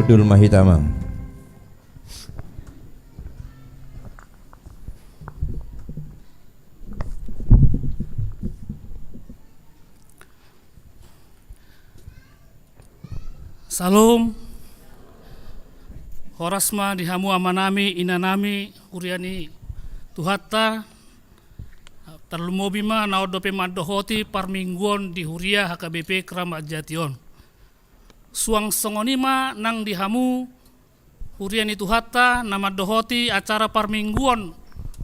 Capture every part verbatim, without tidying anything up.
Hundul ma hita, Amang. Syalom. Horas ma di hamu amanami, inanami, huria ni Tuhanta. Tarlumobi ma na on dope mandohoti parmingguon di huria H K B P Kramat Jati on. Suang songon i ma nang di hamu huria ni Tuhanta na mandohoti acara parmingguon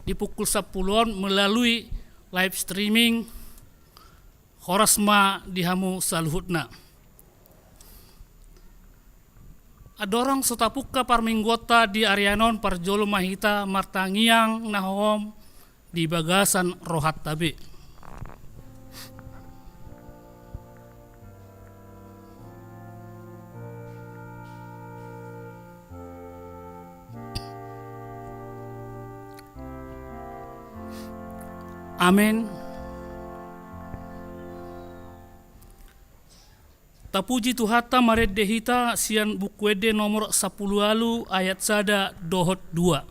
di pukul sampulu on melalui live streaming. Horas ma di hamu saluhutna. Andorang so tapungka parmingguonta di arian on, parjolo ma hita martangiang na hohom di bagasan rohanta be. Amen. Tapuji Tuhanta, marende hita sian Buku Ende nomor sampulu ualu ayat sada dohot dua.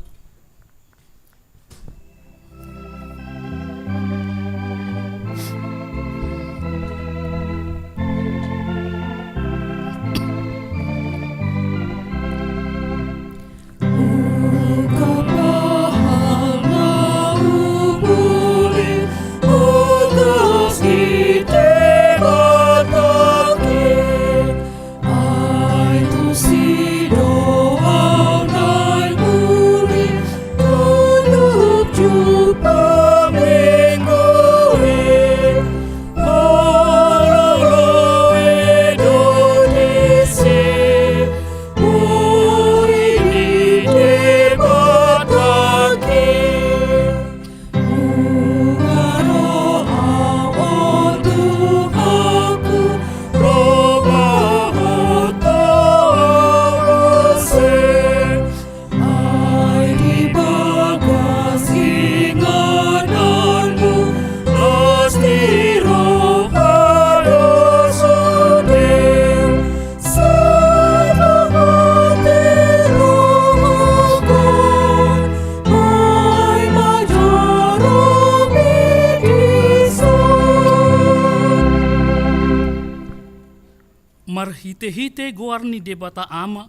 Marhitehite goar ni Debata Ama,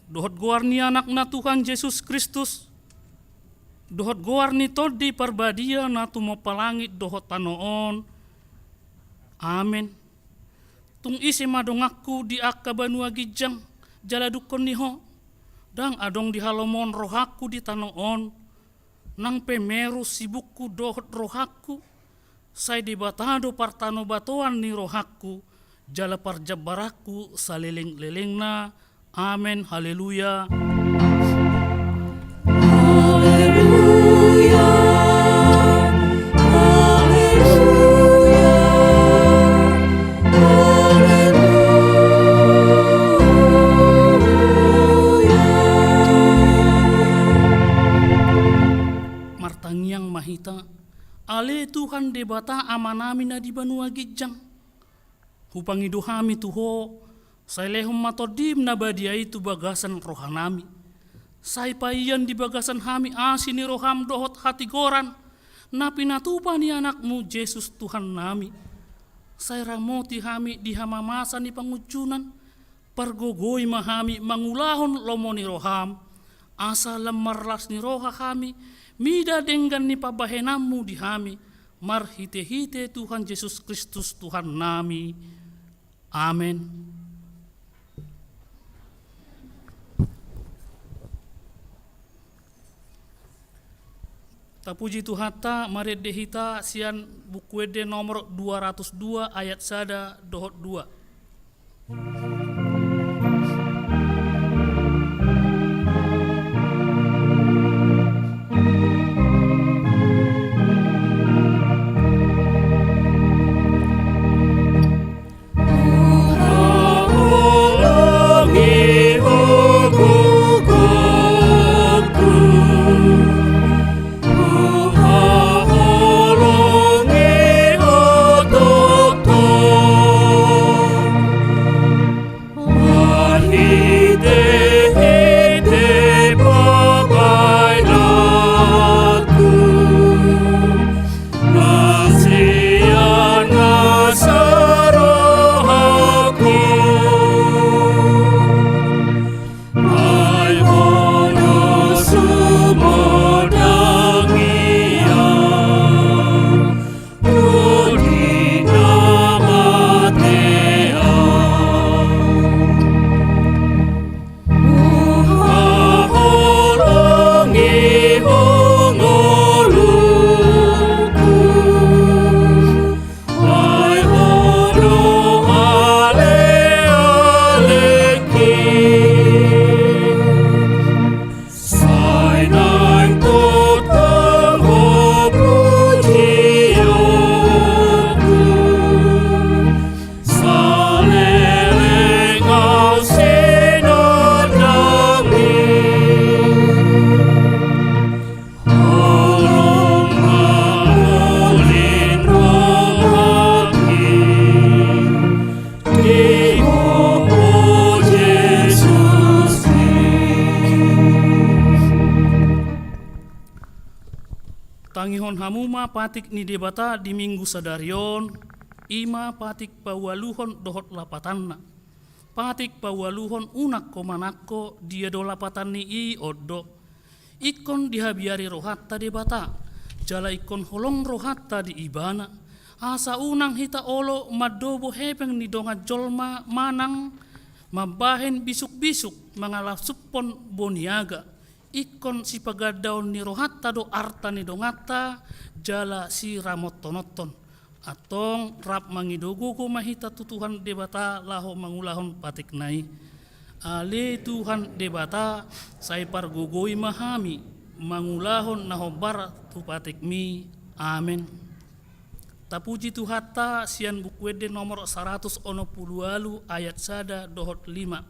dohot goar ni Anakna Tuhan Jesus Kristus, dohot goar ni Tondi Parbadia na tumompa langit dohot tano on. Amen. Tung ise ma donganku di angka banua ginjang jala dungkon ni Ho? Ndang adong di halomoan rohangku di tano on, nang pe meru sibukku dohot rohangku, sai Debata do partanobatoan ni rohangku jala parjambaranku salelenglelengna. Amen. Haleluya. Haleluya. Haleluya. Haleluya. Martangiang ma hita. Ale Tuhan Debata Amanami na di banua ginjang, hupangido hami tu Ho, sai lehon ma Tondim na badia i tu bagasan rohanami. Sai paian di bagasan hami asi ni roham dohot hatigoran na pinatupa ni Anakmu Jesus Tuhannami. Sai ramoti hami di hamamasa ni pangunjunan, pargogoi ma hami mangulahon lomo ni roham, asa lam marlas ni roha hami mida denggan ni pambahenanmu di hami, marhitehite Tuhan Jesus Kristus Tuhannami. Amen. Tapuji Tuhanta, marende hita sian Buku Ende nomor dua ratus dua ayat sada dohot dua. Tangihon hamu ma patik ni Debata di Minggu sadari on, i ma patik paualuhon dohot lapatanna. Patik paualuhon unang ho manangko dia do lapatan ni i on do. Ingkon dihabiari rohanta Debata, jala ingkon holong rohanta di Ibana, asa unang hita olo mandobo hepeng ni dongan jolma manang mambahen bisuk-bisuk mangalapsuphon boniaga. Ingkon sipagandaon ni rohanta do arta ni donganta jala siramothononhon. Antong rap mangido gogo ma hita tu Tuhan Debata laho mangulahon patikna i. Ale Tuhan Debata, sai pargogoi ma hami mangulahon na hombar tu patikmi. Amen. Tapuji Tuhanta sian Buku Ende nomor saratus onom pulu ualu ayat sada dohot lima.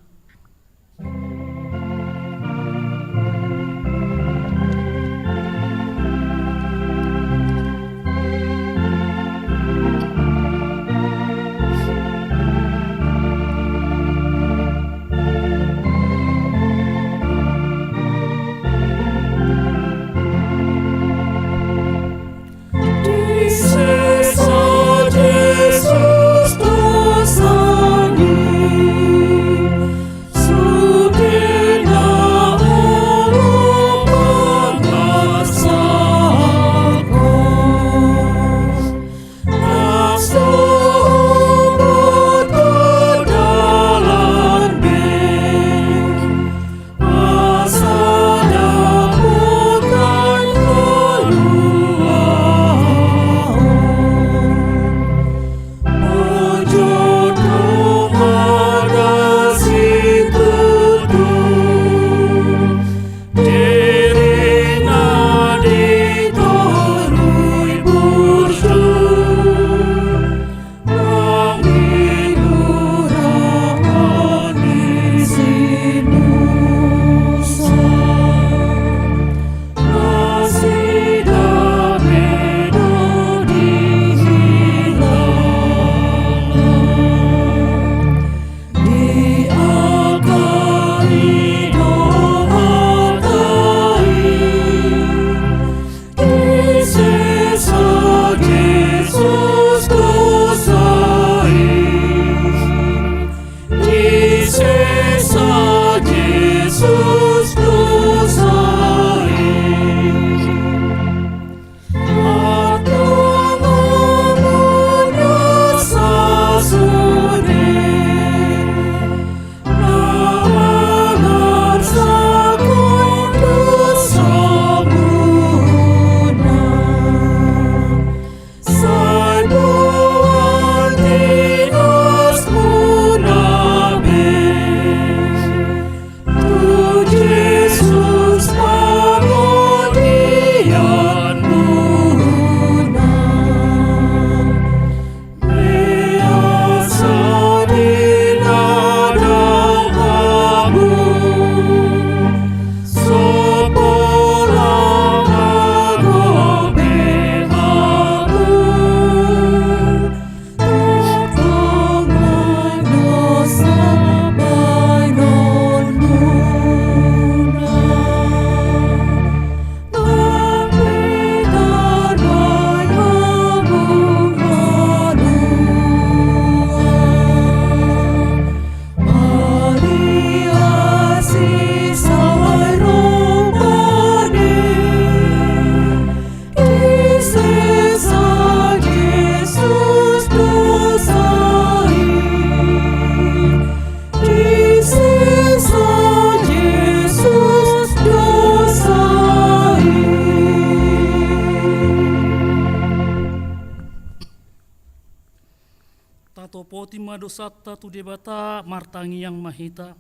Tatopoti ma dosanta tu Debata, martangiang ma hita.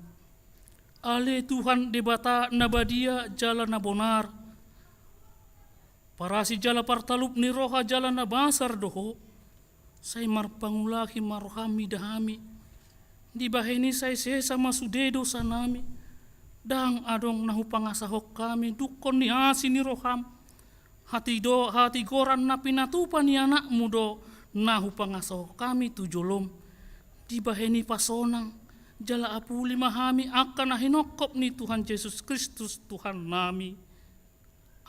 Ale Tuhan Debata na badia jala na bonar, parasi jala partalup ni roha jala na basar do Ho. Sai marpangulahi ma roham mida hami. Dibahen i sai sesa ma sude dosanami. Ndang adong na hupangasahon hami dungkon ni asi ni roham. Hatido, hatigoran na pinatupa ni anakmu do na hupangasahon hami tu jolom. Dibahen i pasonang jala apuli ma hami angka na hinongkop ni Tuhan Jesus Kristus Tuhannami.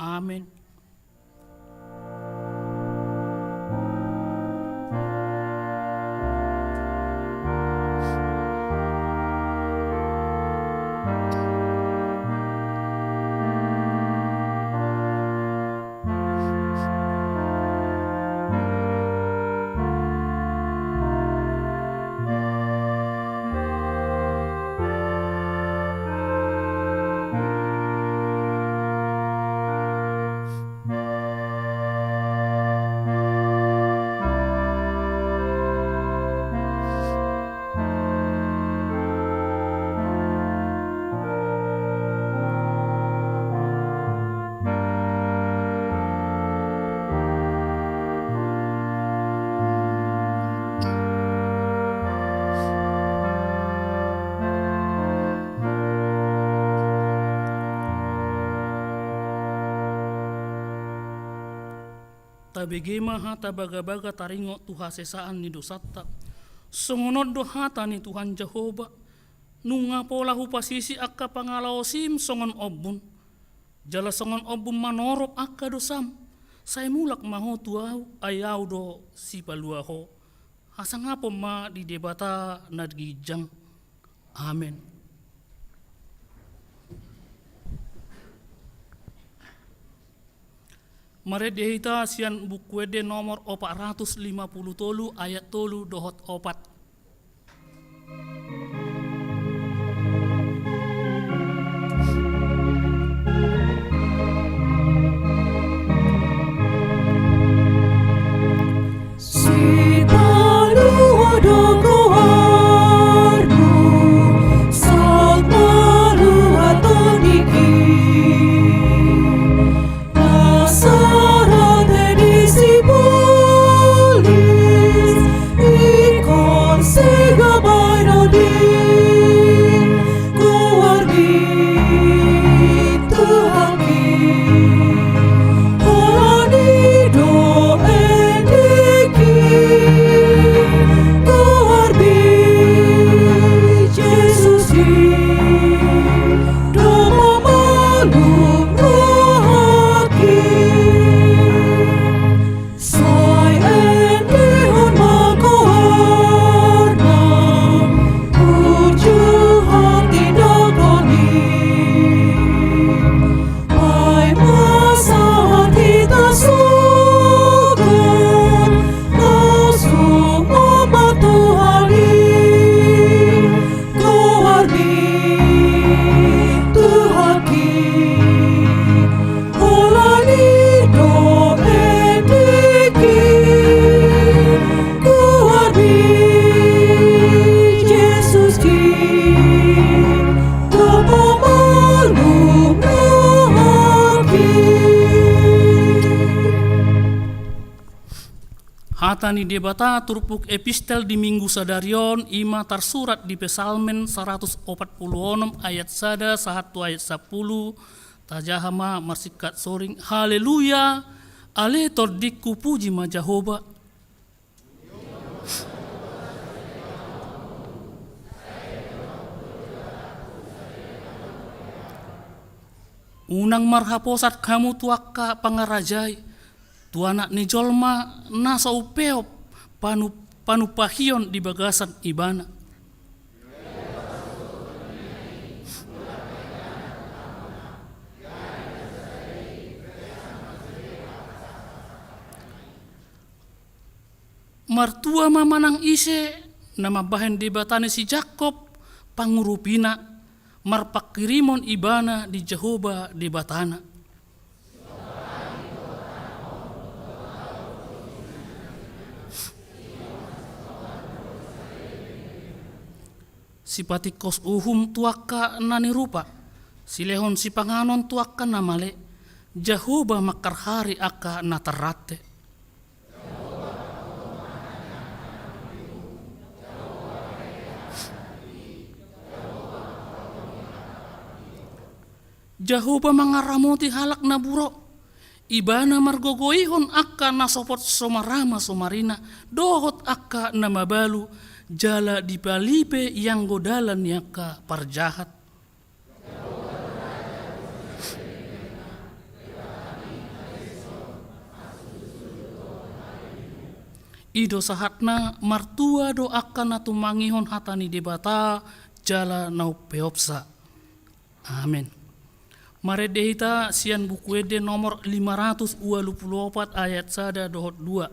Amen. Tabege ma hata bagabaga taringot tu hasesaan ni dosanta. Songon on do hata ni Tuhan Jahowa: Nunga pola hupasisi angka pangalaosim songon ombun, jala songon ombun manorop angka dosam. Sai mulak ma ho tu Ahu, ai Ahu do sipalua ho. Hasangapon ma di Debata na ginjang. Amen. Marende hita sian Buku Ende nomor opat ratus lima pulu tolu, ayat tolu dohot opat. Sipalua do goarmu, saut malua tondingki. Nasarat di sibolis, ingkon sega bahen on di goarmi, Tuhanki. Holan i do endengki, goarmi, Jesus i, dompak malum rohangki. Sai endehon ma goarna, burju hatindangkon i. Ai ma sahat hita sogot, langsung ma tu Tuhan i. Goarmi, Tuhanki, holan i do endengki, goarmi, Jesus i, dompak malum rohangki. Hata ni Debata turpuk epistel di Minggu sadari on, i ma tarsurat di Psalmen saratus opat pulu onom ayat sada sahat tu ayat sampulu. Tajaha ma marsingkat soring: Haleluya, ale tondingku, puji ma Jahowa. Unang marhaposan hamu tu angka pangarajai, tu Anak ni jolma na so umpeop panu-, panumpahion di bagasan Ibana. Martua ma manang ise na mambahen Debata ni si Jakkob pangurupina, marpanghirimon ibana di Jahowa Debatana. Sipatingkos uhum tu angka na nirupa, silehon sipanganon tu angka na male, Jahowa mangharhari angka na tarrante. Jahowa mangaramoti halak na burok. Ibana margogoihon angka na sopot so marama so marina, dohot angka na mabalu, jala dipalipe ianggo dalan ni angka parjahat. I do sahatna. Martua do angka na tumangihon hata ni Debata jala na umpeopsa. Amen. Marende hita sian Buku Ende nomor lima ratus ualu pulu opat ayat sada dohot dua.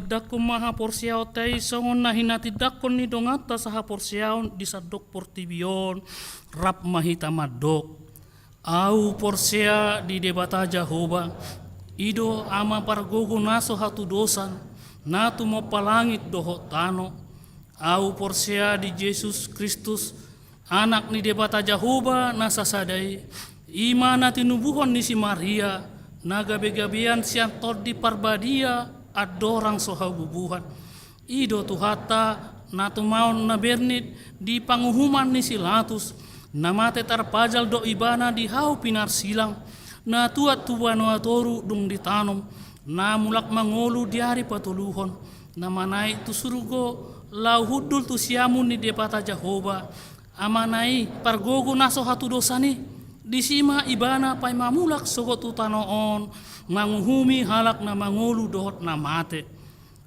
Tindanghon ma haporseaonta i songon na hinatindangkon ni donganta sahaporseaon di sandok portibi on. Rap ma hita mandok. Ahu porsea di Debata Jahowa, i do Ama pargogo na so hatudosan, na tumompa langit dohot tano. Ahu porsea di Jesus Kristus, Anak ni Debata Jahowa na sasada i, i ma na tinubuhon ni si Maria, na gabegabean sian Tondi Parbadia, andorang so habubuhan. I do Tuhanta, na tumaon na bernit di panguhuman ni si Latus, na mate tarpajal do ibana di hau pinarsilang, na tuat tu banua toru dung ditanom, na mulak mangolu di ari patoluhon, na manaek tu surgo, laho hundul tu siamun ni Debata Jahowa, Amana i pargogo na so hatudosan i. Disi ma ibana paima mulak sogot tu tano on, manguhumi halak na mangolu dohot na mate.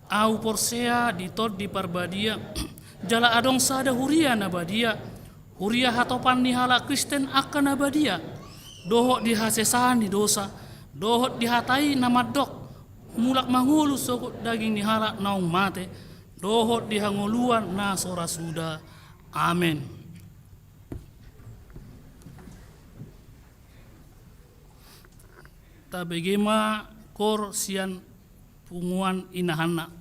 Ahu porsea di Tondi Parbadia, jala adong sada huria na badia, huria hatopan ni halak Kristen angka na badia, dohot di hasesaan ni dosa, dohot di hata i na mandok, mulak mangolu sogot daging ni halak naung mate, dohot di hangoluan na so ra suda. Amen. Tabege ma koor sian punguan inahanna.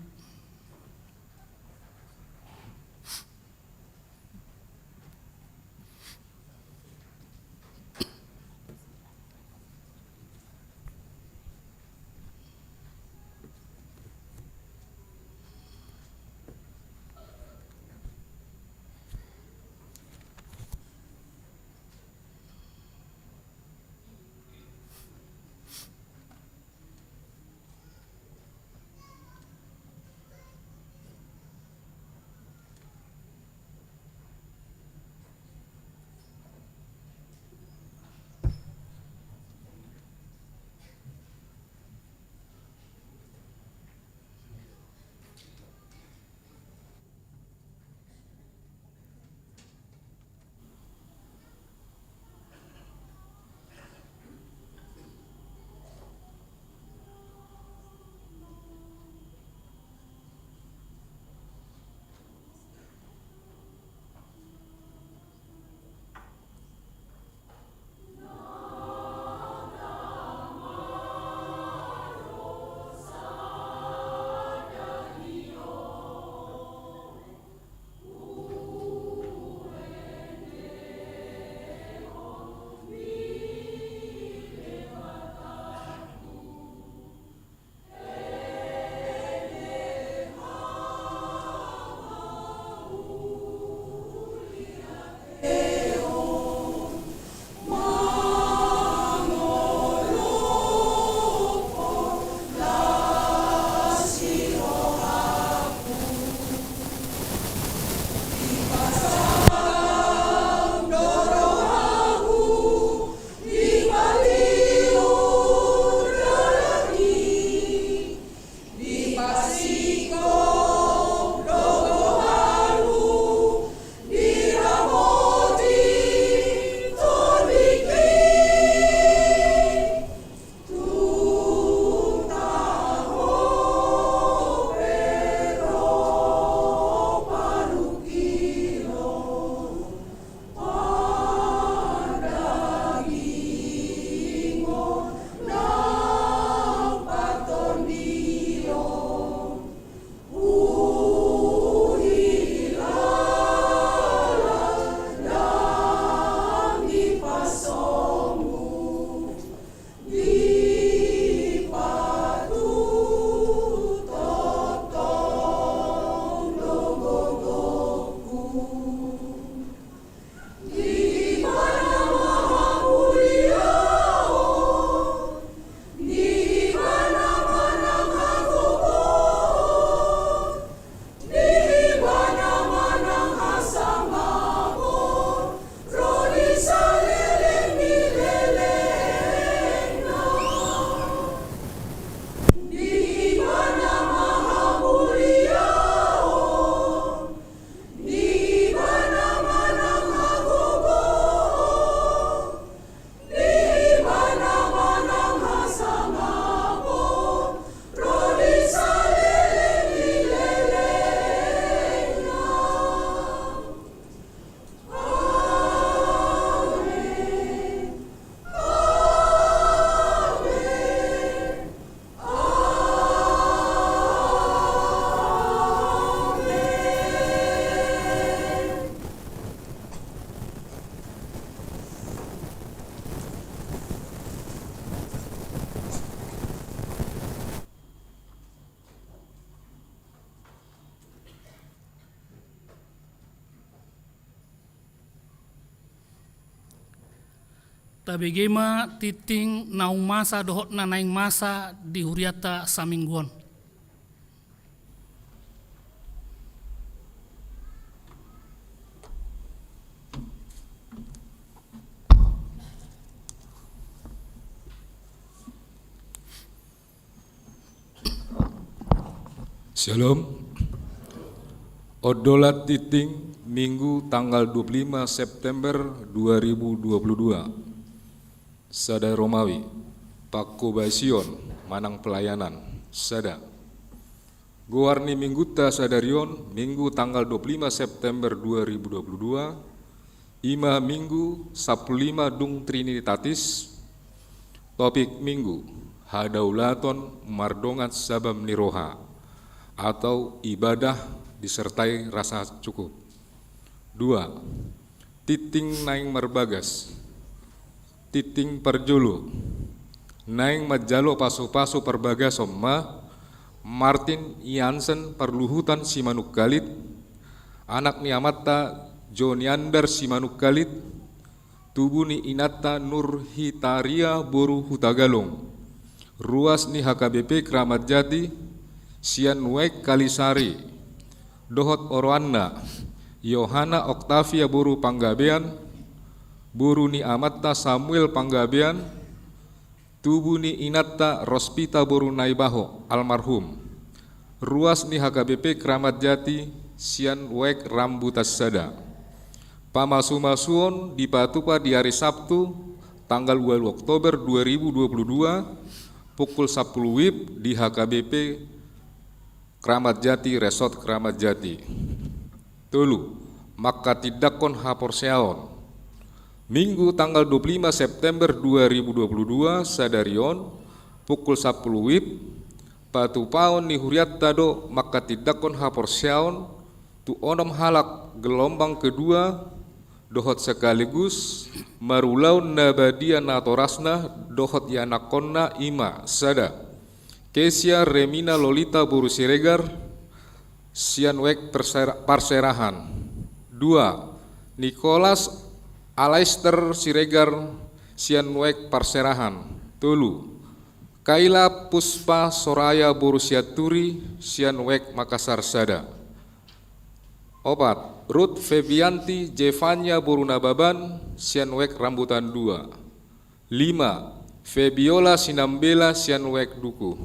Tabege ma tingting naung masa dohot na naeng masa di hurianta saminggu on. Syalom. Ondolan tingting Minggu tanggal dua puluh lima September dua ribu dua puluh dua. Sadari Romawi, pangkobasion manang pelayanan, sada. Goar ni Minggunta sadari on, Minggu tanggal dua puluh lima September dua ribu dua puluh dua, i ma Minggu sampulu lima dung Trinitatis. Topik Minggu: Hadaulaton mardongan sabam ni roha, atau ibadah disertai rasa cukup. Dua, tingting naeng marbagas. Tingting parjolo, naeng manjalo pasupasu parbagason ma Martin Jansen parluhutan Simanungkalit, anak ni amanta Joniandar Simanungkalit, tubu ni inanta Nurhitaria boru Hutagalung, ruas ni H K B P Kramat Jati sian Waig Kalisari, dohot oroanna Yohana Oktavia boru Panggabean, boru ni amanta Samuel Panggabean, tubu ni inanta Rospita boru Naibaho, almarhum, ruas ni H K B P Kramat Jati sian Waig Rambutan Sada. Pamasumasuon dipatupa di ari Sabtu, tanggal ualu Oktober dua ribu dua puluh dua, pukul sampulu WIB di H K B P Kramat Jati, Resort Kramat Jati. Tolu, manghatindanghon haporseaon. Minggu tanggal dua puluh lima September dua ribu dua puluh dua, sadari on, pukul sampulu WIB, patupaon ni hurianta do manghatindanghon haporseaon tu onom halak gelombang kedua, dohot sekaligus marulaon na badia natorasna dohot ianakhonna, i ma sada, Kesia Remina Lolita boru Siregar sian Waig Persera-, Parserahan. Dua, Nikolas Alaister Siregar sian Waig Parserahan. Tolu, Kaila Puspa Soraya boru Sianturi sian Waig Makassar Sada. Opat, Ruth Febianti Jevanya boru Nababan sian Waig Rambutan Dua. Lima, Febiola Sinambela sian Waig Duku.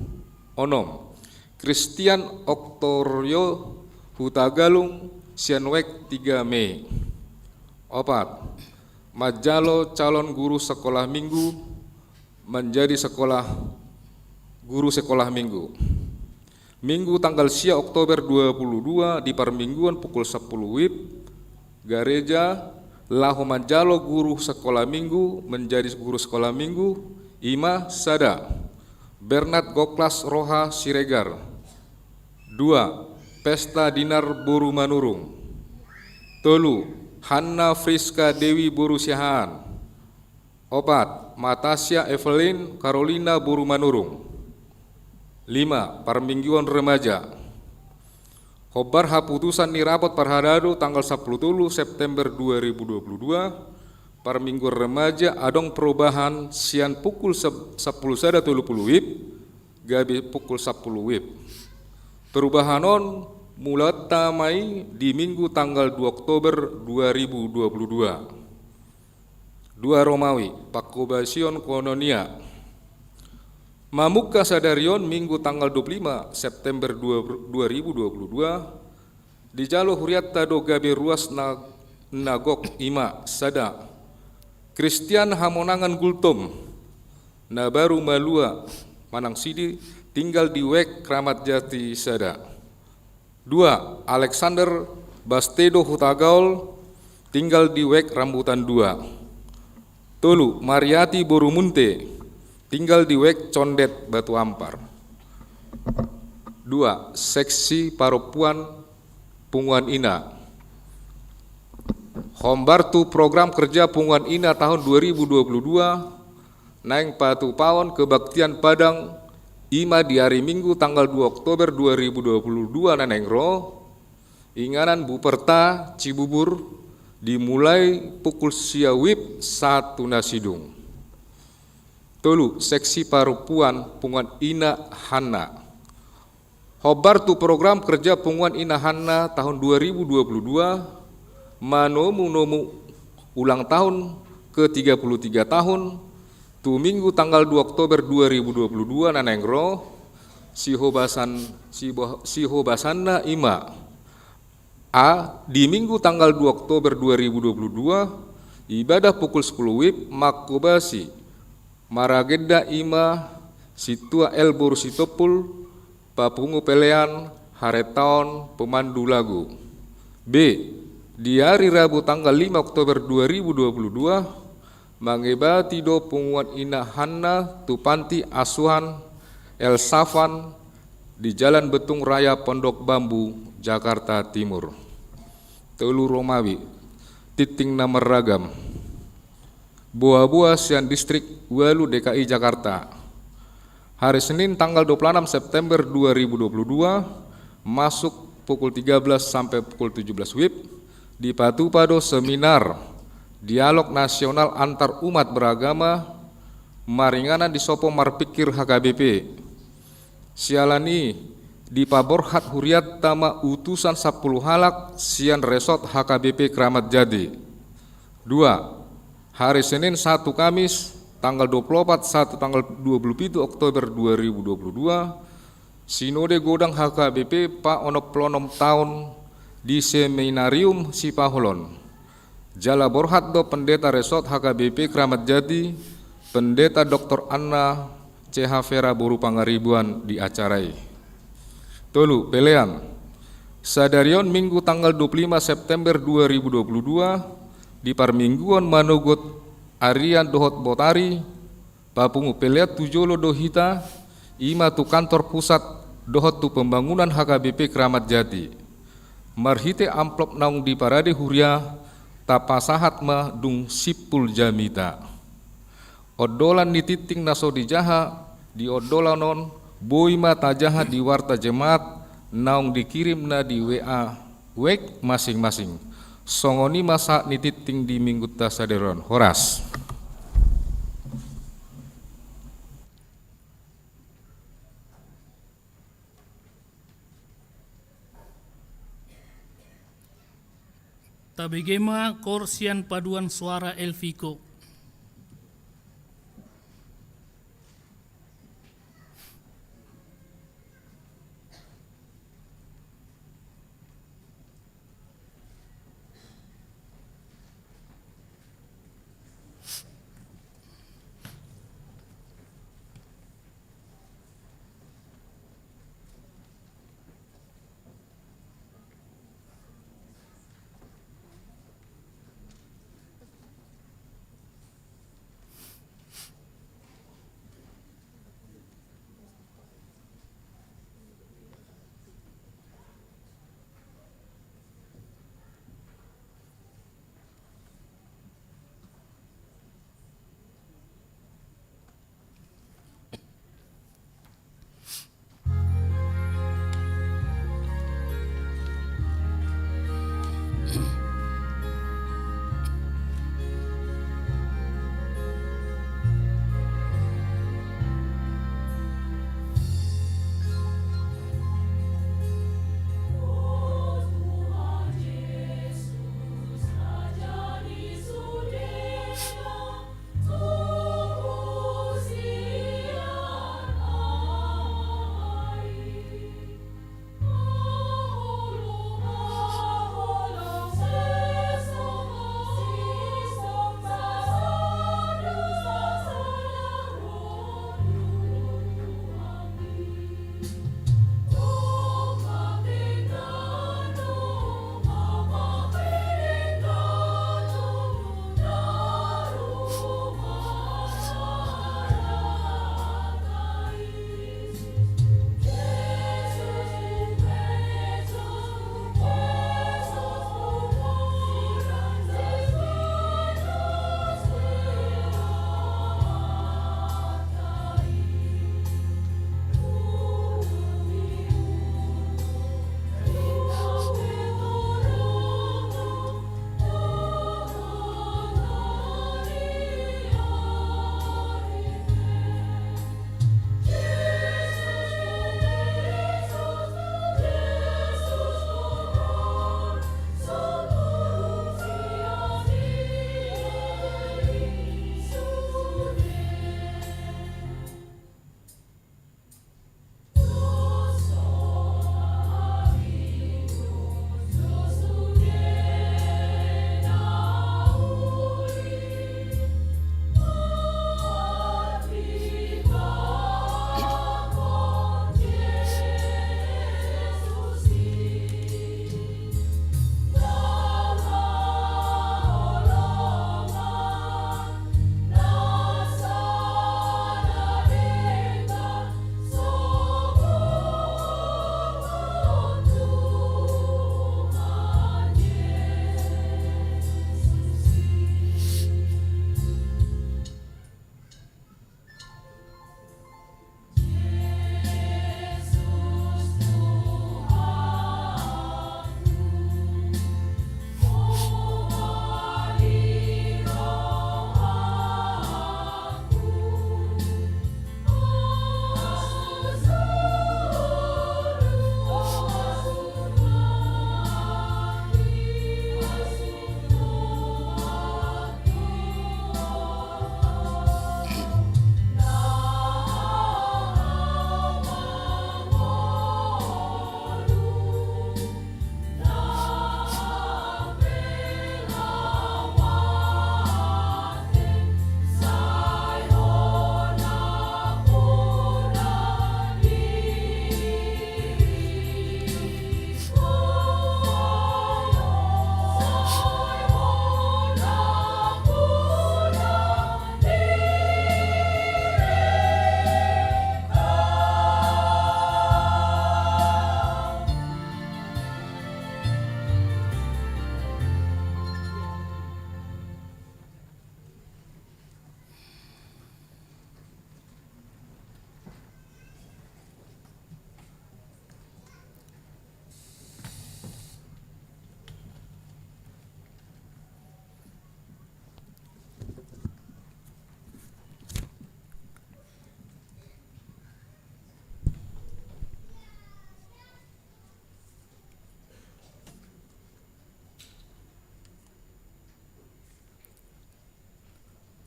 Onom, Christian Oktorio Hutagalung sian Waig Tiga Mei. Opat, manjalo calon guru sekolah minggu, menjadi sekolah, guru sekolah minggu. Minggu tanggal sia Oktober dua puluh dua di parmingguan pukul sampulu WIB, gareja laho manjalo guru sekolah minggu, menjadi guru sekolah minggu, i ma sada, Bernard Goklas Roha Siregar. Dua, Pesta Dinar boru Manurung. Tolu, Hanna Friska Dewi boru Siahaan. Opat, Matasia Evelyn Carolina boru Manurung. Lima, parmingguan remaja. Hombar haputusan ni rapot parhadado tanggal sampulu tolu September dua ribu dua puluh dua, parmingguan remaja adong perubahan sian pukul sep-, sampulu sada tolu pulu WIB gabe pukul sampulu WIB. Perubahan on mulaonta ma i di Minggu tanggal dua Oktober dua ribu dua puluh dua. Dua Romawi, pangkobasion koinonia. Mamungka sadari on Minggu tanggal dua puluh lima September dua, dua ribu dua puluh dua, dijalo hurianta do gabe ruas na, na gok, i ma sada, Christian Hamonangan Gultom, na baru malua manang sidi, tinggal di Waig Kramat Jati Sada. Dua, Alexander Bastedo Hutagaol, tinggal di Waig Rambutan Dua. Tolu, Mariati boru Munte, tinggal di Waig Condet Batu Ampar. Dua, seksi parompuan Punguan Ina. Hombar tu program kerja Punguan Ina tahun dua ribu dua puluh dua, naeng patupaon kebaktian Padang, i ma di ari Minggu tanggal dua Oktober dua ribu dua puluh dua na naeng ro, inganan Buperta Cibubur, dimulai pukul sia WIB sahat tu na sidung. Tolu, seksi parompuan Punguan Ina Hanna. Hombar tu program kerja Punguan Ina Hanna tahun dua ribu dua puluh dua, manomu-nomu ulang tahun ke tiga puluh tiga tahun, tu Minggu tanggal dua Oktober dua ribu dua puluh dua na naeng ro, sihobasan, sibo-, sihobasanna i ma. A, di Minggu tanggal dua Oktober dua ribu dua puluh dua, ibadah pukul sepuluh wib mangkobasi, maragenda i ma Sintua L boru Sitompul, papungu pelean, haretaon, pemandu lagu. B, di ari Rabu tanggal lima Oktober dua ribu dua puluh dua, mangebati do Punguan Ina Hanna tu panti asuhan El Safan di Jalan Betung Raya, Pondok Bambu, Jakarta Timur. Tolu, Romawi, tinting na marragam. Boa-boa sian Distrik Ualu D K I Jakarta. Hari Senin tanggal dua puluh enam September dua ribu dua puluh dua, masuk pukul tiga belas sampai pukul tujuh belas wib, dipatupa do seminar dialog nasional antar umat beragama, maringanan di Sopo Marpikir H K B P. Siala ni i, dipaborhat hurianta ma utusan sampulu halak sian Resort H K B P Kramat Jati. Dua, hari Senin sahat tu Kamis, tanggal dua puluh opat sahat tu tanggal dua puluh pitu Oktober dua ribu dua puluh dua, Sinode Godang H K B P paonomplon onom taon di Seminarium Sipaholon. Jala borhat do Pendeta Resort H K B P Kramat Jati, Pendeta Doktor Anna C H Vera boru Pangaribuan di acara i. Tolu, pelean. Sadari on Minggu tanggal dua puluh lima September dua ribu dua puluh dua, di parmingguon manogot arian dohot botari, papungu pelean tu jolo do hita, i ma tu kantor pusat dohot tu pembangunan H K B P Kramat Jati. Marhite amplop naung diparade huria, tapasahat ma dung simpul jamita. Ondolan ni tinting na so dijaha di ondolan on, boi ma tajaha di warta jemaat naung dikirimna di W A web masing-masing. Songon i ma sahat ni tinting di minggunta sadari on. Horas. Tabege ma koor sian paduan suara Elviko.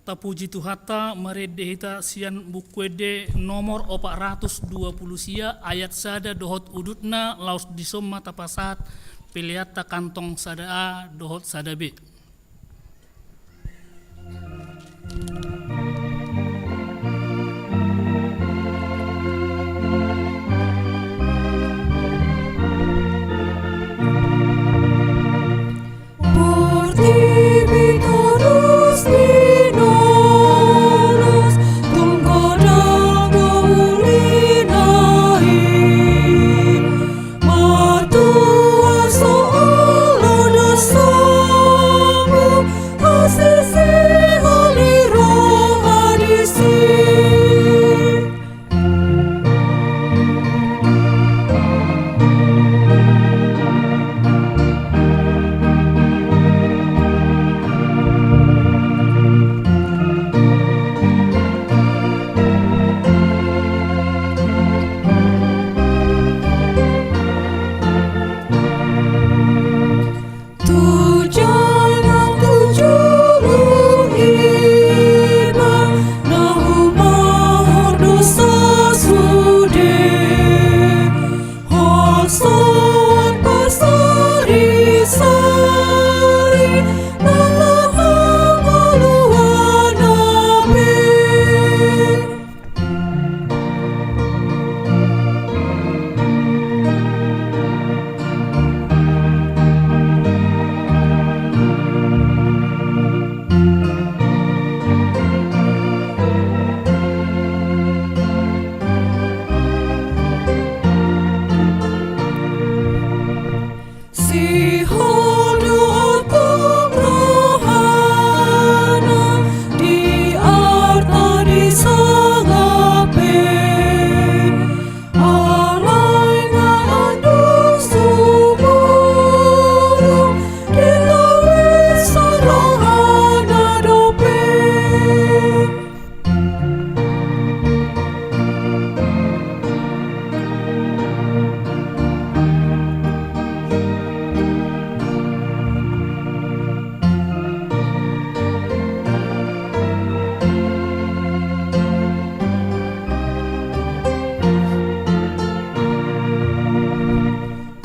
Tapuji Tuhanta, marende hita sian Buku Ende nomor opat ratus dua pulu sia, ayat sada dohot udutna, laos dison ma tapasahat peleanta kantong sada A dohot sada B. Portibi torus pinolos, tung godang do ulina i. Matua so olo do songon, asi sihol ni roha disi. Tu jala tu julu iba na humahor dosa sude. Holan parsari-sari na hangoluan na be. Sihol do ompung rohana di arta di sangap pe. Alai nga andung sumurung di tawison rohana dope.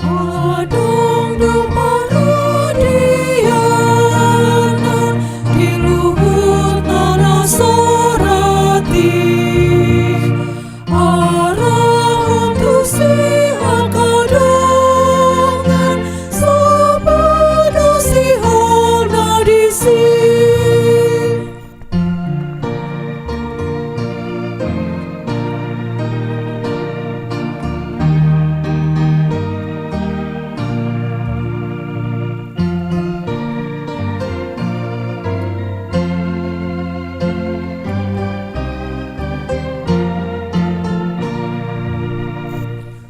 Adong do paradianan di luhut na sorat i. Arahon tu siangka dongan, sahat do sihol na disi.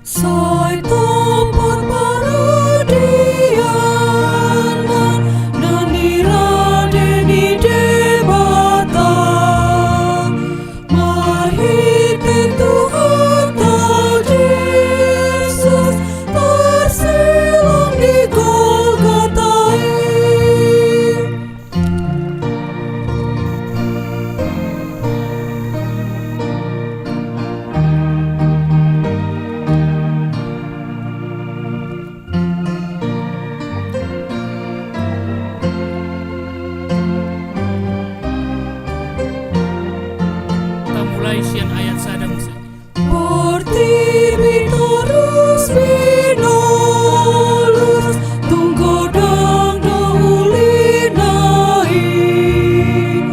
Sai tompar paradianan na nirade ni Debata marhite Tuhanta Jesus tarsilang di Golgota i. Tamulai sian ayat sada muse. Portibi torus pinolos, tung godang do ulina i.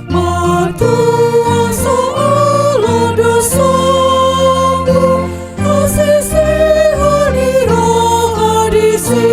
Matua so olo do songon, asi sihol ni roha disi.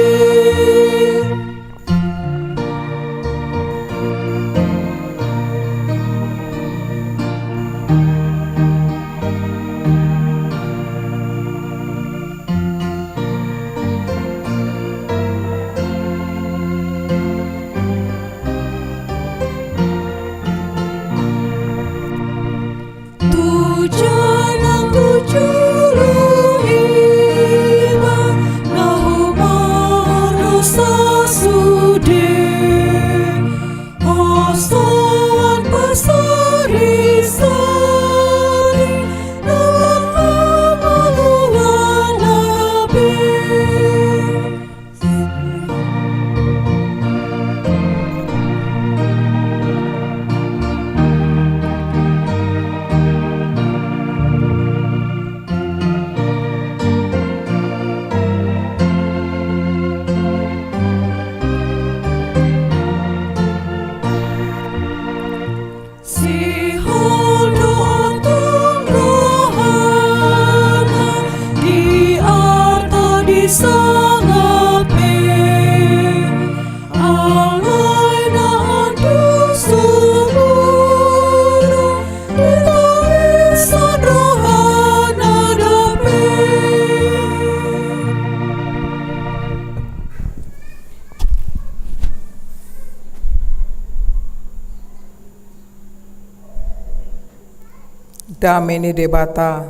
Dame ni Debata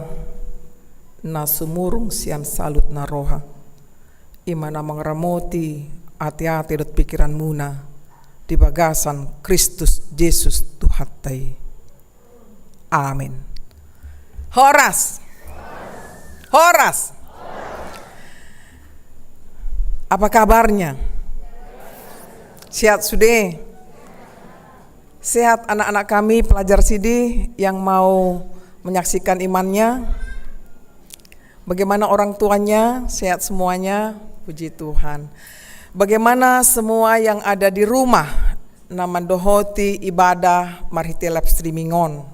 na sumurung sian saluhutna roha, i ma na mangaramoti ateate dohot pingkiranmuna di bagasan Kristus Jesus Tuhanta i. Amin. Horas. Horas. Apa kabarnya? Sehat sude? Sehat anak-anak kami, pelajar sidi yang mau menyaksikan imannya? Bagaimana orang tuanya? Sehat semuanya? Puji Tuhan. Bagaimana semua yang ada di rumah na mandohoti ibadah marhite live streaming on,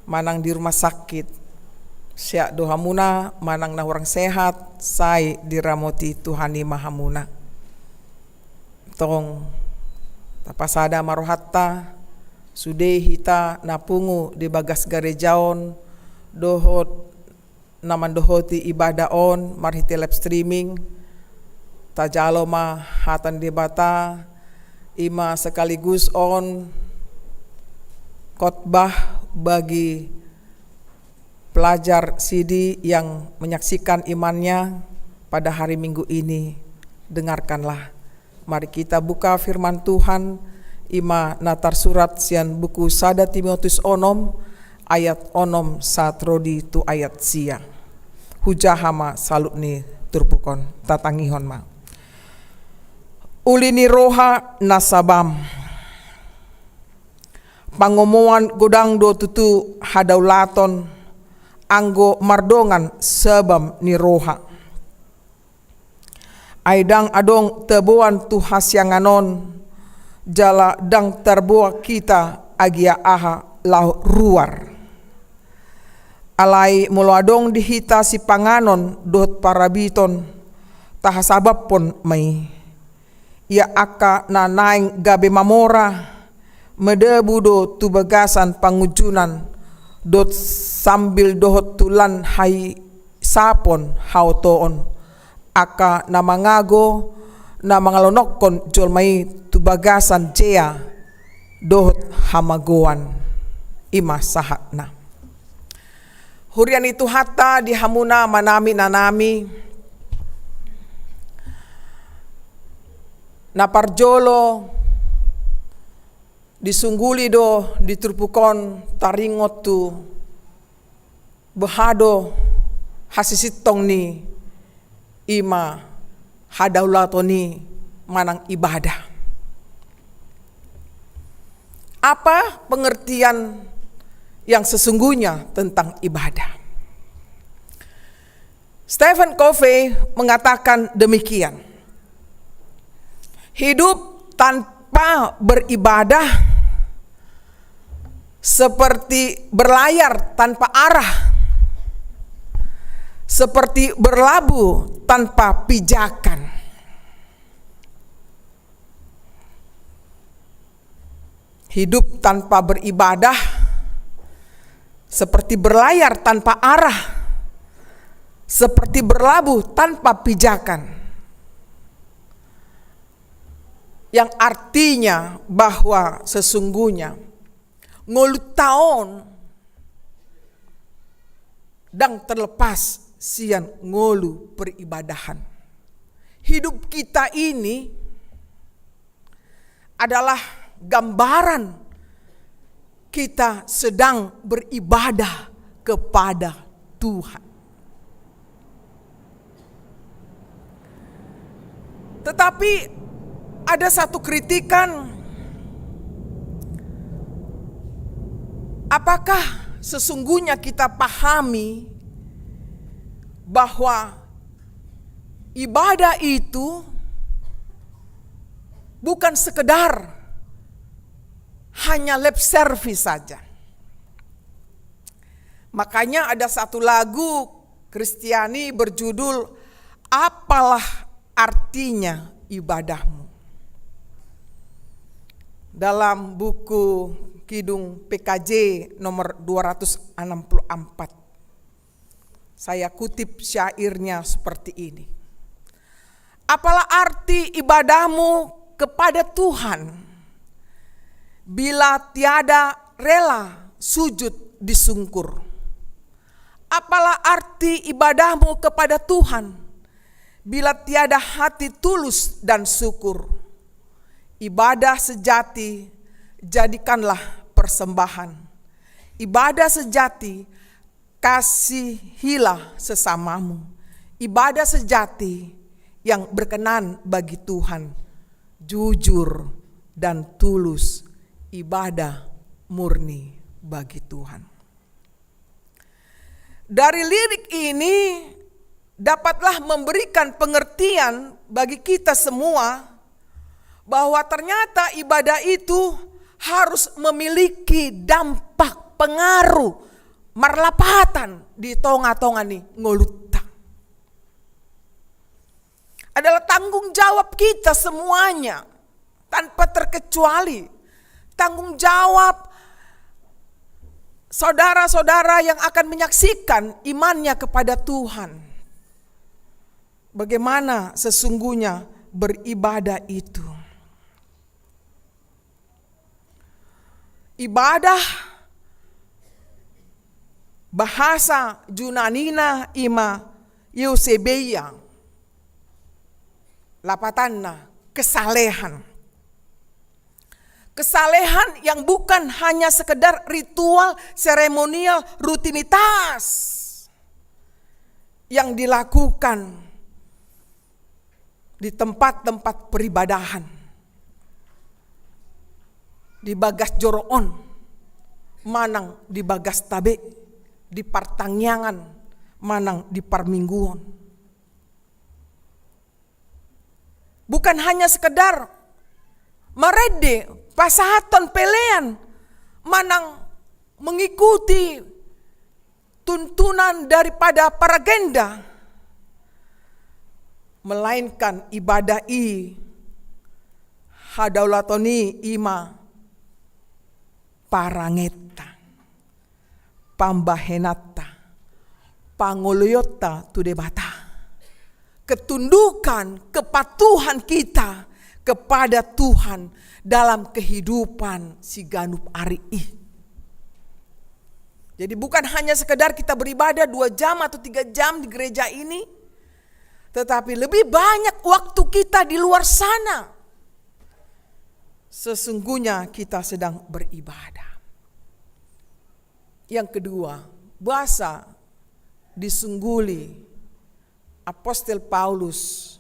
manang di rumah sakit? Sehat do hamuna? Manang na hurang sehat, sai diramoti Tuhan i ma hamuna. Tong tapasada ma rohanta, sude hita na pungu di bagas gareja on dohot na mandohoti ibadah on marhite live streaming. Tajalo ma hata ni Debata, i ma sekaligus on khotbah bagi pelajar sidi yang menyaksikan imannya pada hari Minggu ini. Dengarkanlah. Mari kita buka firman Tuhan, i ma na tarsurat sian buku sada Timotius onom ayat onom sahat ro di tu ayat sia. Hujaha ma saluhut ni turpuk on, tatangihon ma. Uli ni roha na sabam. Pangomoan godang do tutu hadaulaton anggo mardongan sabam ni roha. Ai ndang adong taboan tu hasiangan on, jala ndang tarboan hita agia aha laho ruar. Alai molo adong di hita sipanganon dohot parabiton, tahasabamhon ma i. Ia angka na naeng gabe mamora, madabu do tu bagasan pangunjunan, dohot sambil dohot tu lan hahisapon haotoon, angka na mangago, na mangalonokkon jolma i tu bagasan jea dohot hamagoan. I ma sahatna. Huria ni Tuhanta, di hamuna amanami, inanami, na parjolo disungguli do di turpuk on taringot tu boha do hasisintong ni, i ma hadaulaton i manang ibadah. Apa pengertian yang sesungguhnya tentang ibadah? Stephen Covey mengatakan demikian, "Hidup tanpa beribadah seperti berlayar tanpa arah, seperti berlabuh tanpa pijakan." Hidup tanpa beribadah seperti berlayar tanpa arah, seperti berlabuh tanpa pijakan. Yang artinya bahwa sesungguhnya ngolunta on ndang terlepas sian ngolu peribadahan. Hidup kita ini adalah gambaran kita sedang beribadah kepada Tuhan. Tetapi ada satu kritikan, apakah sesungguhnya kita pahami bahwa ibadah itu bukan sekedar hanya lip service saja? Makanya ada satu lagu Kristiani berjudul Apalah Artinya Ibadahmu. Dalam buku Kidung P K J nomor dua ratus enam puluh empat, saya kutip syairnya seperti ini. Apalah arti ibadahmu kepada Tuhan bila tiada rela sujud disungkur. Apalah arti ibadahmu kepada Tuhan bila tiada hati tulus dan syukur? Ibadah sejati, jadikanlah persembahan. Ibadah sejati, kasihilah sesamamu. Ibadah sejati yang berkenan bagi Tuhan, jujur dan tulus, ibadah murni bagi Tuhan. Dari lirik ini dapatlah memberikan pengertian bagi kita semua bahwa ternyata ibadah itu harus memiliki dampak, pengaruh, marlapatan di tonga-tonga ni ngolunta. Adalah tanggung jawab kita semuanya, tanpa terkecuali. Tanggung jawab saudara-saudara yang akan menyaksikan imannya kepada Tuhan. Bagaimana sesungguhnya beribadah itu? Ibadah, bahasa Junanina ima eusebeia, lapatanna kesalehan. Kesalehan yang bukan hanya sekedar ritual, seremonial, rutinitas yang dilakukan di tempat-tempat peribadahan, di bagas joro on manang di bagas tabe, di partangiangan manang di parmingguon. Bukan hanya sekedar marende, pasahathon pelean manang mengikuti tuntunan daripada paragenda, melainkan ibadah i, hadaulaton i ima parangenta, pambahenanta, pangoloionta tu Debata, ketundukan, kepatuhan kita kepada Tuhan dalam kehidupan siganup ari i. Jadi bukan hanya sekedar kita beribadah dua jam atau tiga jam di gereja ini, tetapi lebih banyak waktu kita di luar sana. Sesungguhnya kita sedang beribadah. Yang kedua, boasa disungguli Apostel Paulus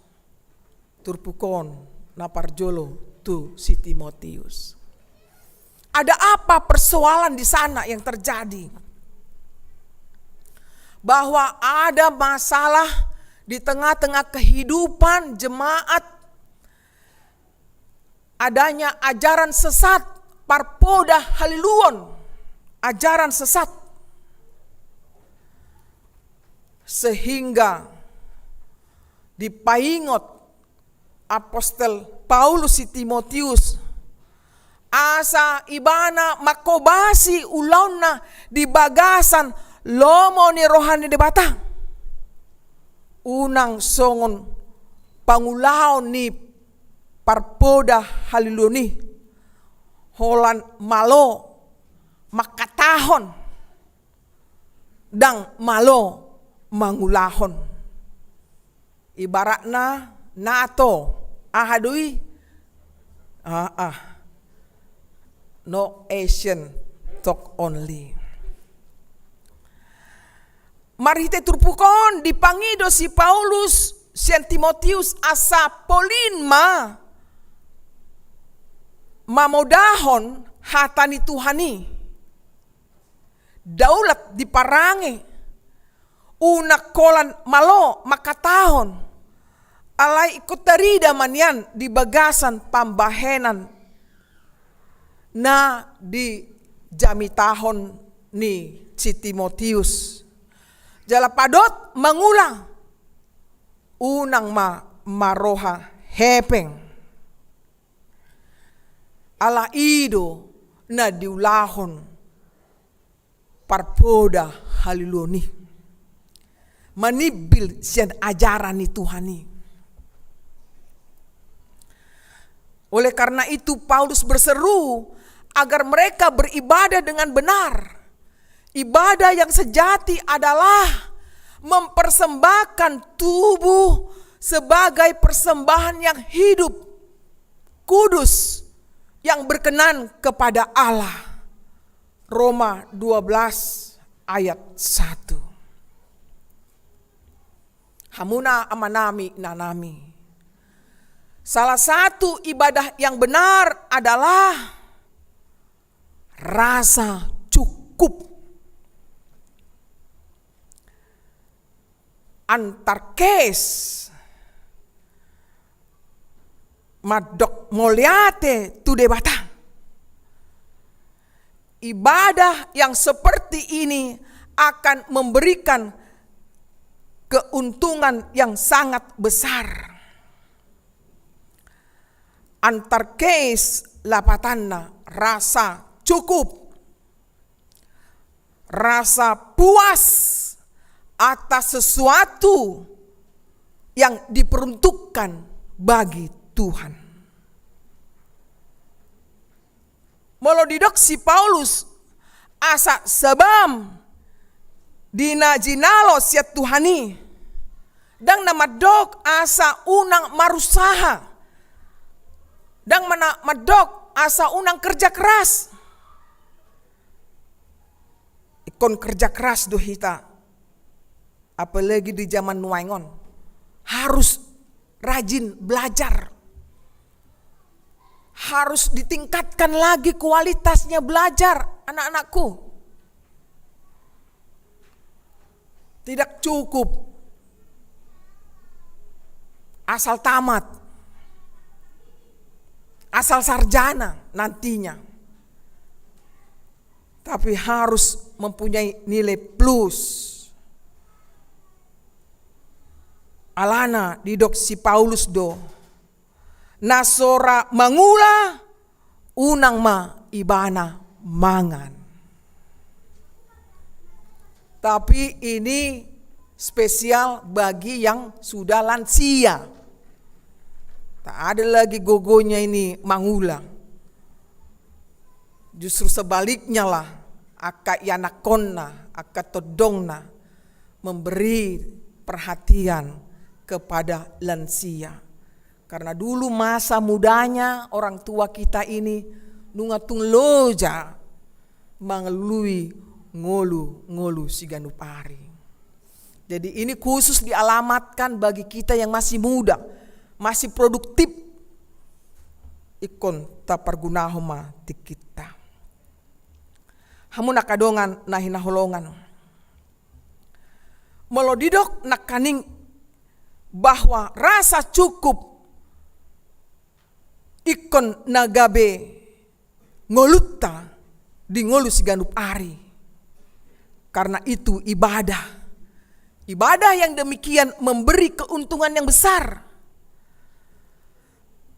turpuk on na parjolo tu si Timotius? Ada apa persoalan di sana yang terjadi? Bahwa ada masalah di tengah-tengah kehidupan jemaat, adanya ajaran sesat, parpoda haliluon, ajaran sesat. Sehingga dipaingot Apostel Paulus si Timotius, asa ibana mangkobasi ulaonna di bagasan lomo ni roha ni Debata. Unang songon pangulaon ni parpoda haliluon i, holan malo mangkatahon, ndang malo mangulahon. Ibaratna NATO, aha do i? Ah, ah. No action, talk only. Marhite turpuk on dipangido si Paulus sian Timotius asa polin ma mamodahon hata ni Tuhan i. Daulat diparange, unang holan malo mangkatahon, alai ingkon tarida ma nian di bagasan pambahenan na dijamitahon ni si Timotius. Jala padot mangula, unang ma marroha hepeng. Ala i do na diulahon parpoda haliluon i, manimbil sian ajaran ni Tuhan i. Oleh karena itu, Paulus berseru agar mereka beribadah dengan benar, Ibadah yang sejati adalah mempersembahkan tubuh sebagai persembahan yang hidup, kudus, yang berkenan kepada Allah. Roma dua belas ayat satu. Hamuna amanami, inanami. Salah satu ibadah yang benar adalah rasa cukup. Antarkes mandok mauliate tu Debata. Ibadah yang seperti ini akan memberikan keuntungan yang sangat besar. Antarkes lapatanna rasa cukup, rasa puas atas sesuatu yang diperuntukkan bagi Tuhan. Molo didok si Paulus, asa sabam di na jinalo sian Tuhan i, ndang na mandok asa unang marusaha, ndang na mandok asa unang kerja keras. Ingkon kerja keras do hita, apalagi di zaman nuaeng on. Harus rajin belajar. Harus ditingkatkan lagi kualitasnya belajar, anak-anakku. Tidak cukup asal tamat, asal sarjana nantinya, tapi harus mempunyai nilai plus. Alana didok si Paulus do, na so ra mangula, unang ma ibana mangan. Tapi ini spesial bagi yang sudah lansia. Tak ada lagi gogonya ini mangula. Justru sebaliknya lah, angka ianakhonna, angka tondongna memberi perhatian kepada lansia. Karena dulu masa mudanya orang tua kita ini nunga tung loja mangalului ngolu-ngolu siganup ari. Jadi ini khusus dialamatkan bagi kita yang masih muda, masih produktif. Ingkon tapargunahon ma tingkinta. Hamu angka dongan na hinaholongan. Molo didok nangkaning bahwa rasa cukup ingkon na gabe ngolunta di ngolu siganup ari. Karena itu ibadah. Ibadah yang demikian memberi keuntungan yang besar.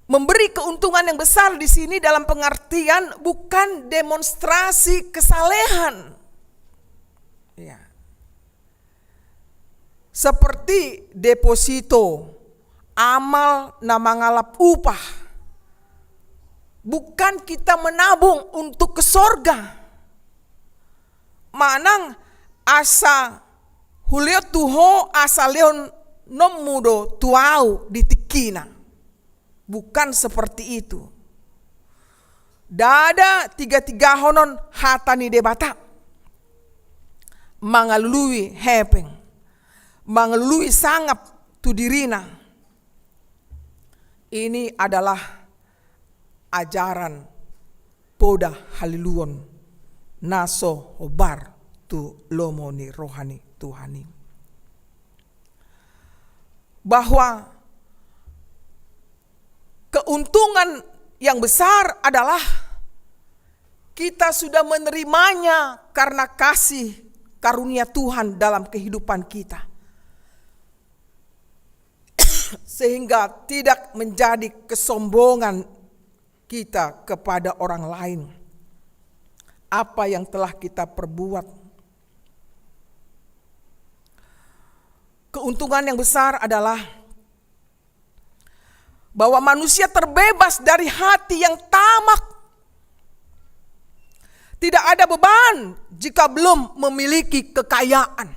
Memberi keuntungan yang besar di sini dalam pengertian bukan demonstrasi kesalehan. Ya. Seperti deposito, amal na mangalap upah. Bukan kita menabung untuk ke sorga. Manang asa hulehon tu ho asa lehononmu do tu ahu di tingkina. Bukan seperti itu. Ndada tiga-tigahonon hata ni Debata mangalului hepeng, mangalului sangap tu dirina. Ini adalah ajaran poda haliluon na so hombar tu lomo ni roha ni Tuhan i. Bahwa keuntungan yang besar adalah kita sudah menerimanya karena kasih karunia Tuhan dalam kehidupan kita. Sehingga tidak menjadi kesombongan kita kepada orang lain apa yang telah kita perbuat. Keuntungan yang besar adalah bahwa manusia terbebas dari hati yang tamak, Tidak ada beban jika belum memiliki kekayaan.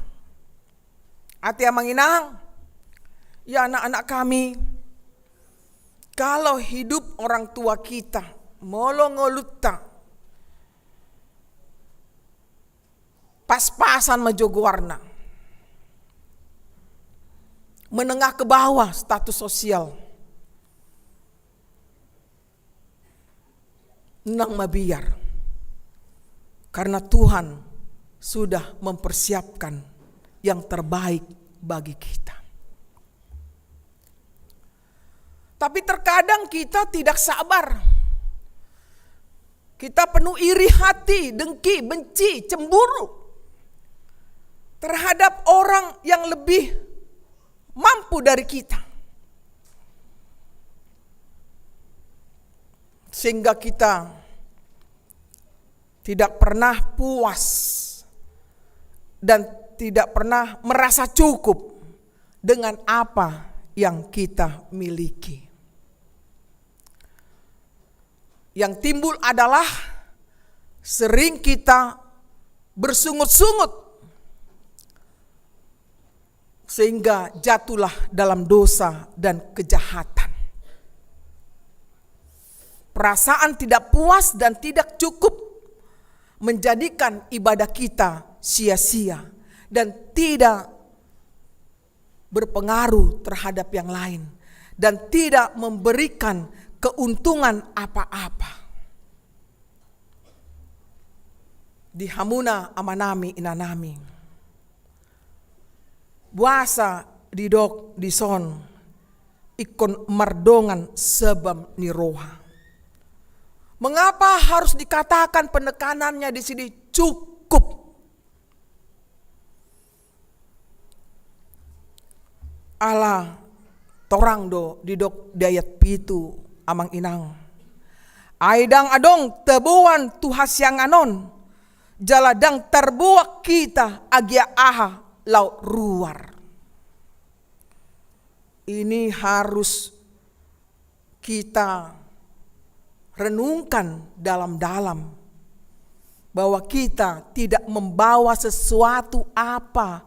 Ate amang inang, ya anak-anak kami, kalau hidup orang tua kita, molo ngolunta, pas-pasan ma jo goarna, menengah ke bawah status sosial, nang mabiar. Karena Tuhan sudah mempersiapkan yang terbaik bagi kita. Tapi terkadang kita tidak sabar. Kita penuh iri hati, dengki, benci, cemburu terhadap orang yang lebih mampu dari kita. Sehingga kita tidak pernah puas dan tidak pernah merasa cukup dengan apa yang kita miliki. Yang timbul adalah sering kita bersungut-sungut sehingga jatuhlah dalam dosa dan kejahatan. Perasaan tidak puas dan tidak cukup menjadikan ibadah kita sia-sia dan tidak berpengaruh terhadap yang lain dan tidak memberikan keuntungan apa-apa. Di hamuna amanami, inanami, boasa didok dison ingkon mardongan sebab ni roha? Mengapa harus dikatakan penekanannya di sini cukup? Ala torang do didok di ayat pitu, amang inang. Ai ndang adong taboan tu hasiangan on, jala ndang tarboan hita agia aha laho ruar. Ini harus kita renungkan dalam-dalam, bahwa kita tidak membawa sesuatu apa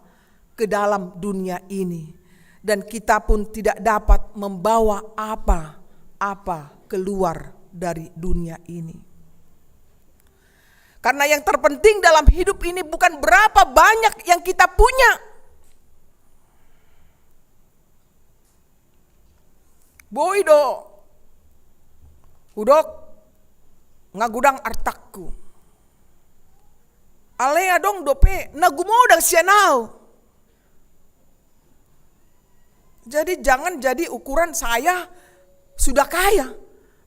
ke dalam dunia ini, dan kita pun tidak dapat membawa apa-apa keluar dari dunia ini. Karena yang terpenting dalam hidup ini bukan berapa banyak yang kita punya. Boi do hudok, nga godang artangku. Alai adong dope na gumodang sian ahu. Jadi jangan jadi ukuran saya sudah kaya.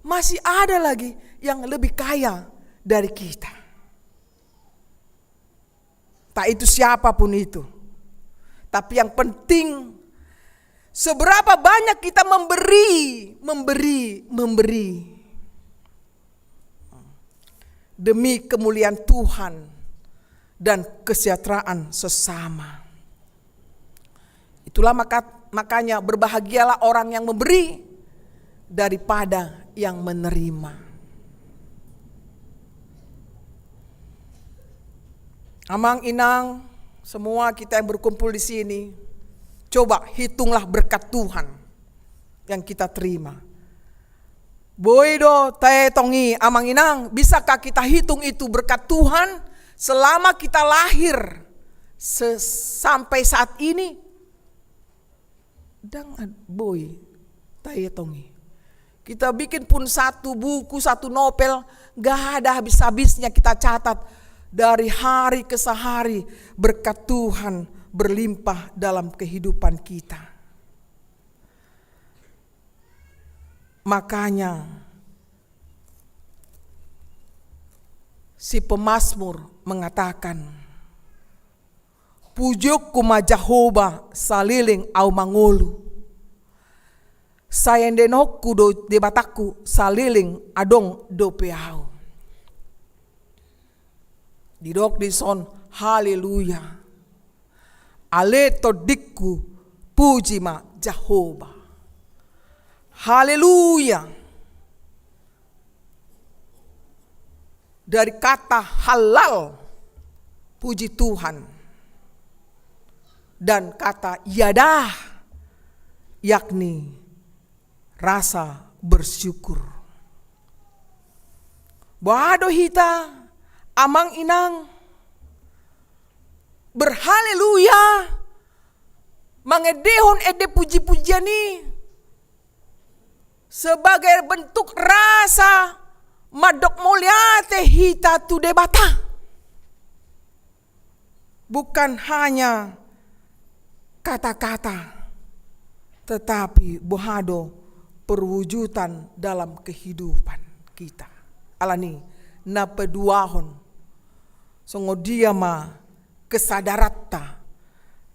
Masih ada lagi yang lebih kaya dari kita. Tak itu siapapun itu. Tapi yang penting, seberapa banyak kita memberi, memberi, memberi demi kemuliaan Tuhan dan kesejahteraan sesama. Itulah maka, makanya berbahagialah orang yang memberi daripada yang menerima. Amang, inang, semua kita yang berkumpul di sini, coba hitunglah berkat Tuhan yang kita terima. Boi do taetong i, amang, inang, bisakah kita hitung itu berkat Tuhan selama kita lahir se-, sampai saat ini? Ndang ad-, boi taetong i. Kita bikin pun satu buku, satu novel, nggak ada habis-habisnya kita catat dari hari ke sehari berkat Tuhan berlimpah dalam kehidupan kita. Makanya si pemazmur mengatakan, "Pujionku ma Jahowa saleleng ahu mangolu. Saendeononku do Debatangku saleleng adong dope ahu." Didok dison, haleluya. Ale tondingku, puji ma Jahowa. Haleluya. dari kata halal, puji Tuhan, dan kata yada, yakni rasa bersyukur. Boha do hita, amang inang, berhaleluya, mangendehon ende puji-pujian i sebagai bentuk rasa mandok mauliate hita tu Debata. Bukan hanya kata-kata, tetapi boha do perwujudan dalam kehidupan kita. Alani na paduahon, songon dia ma kesadaranta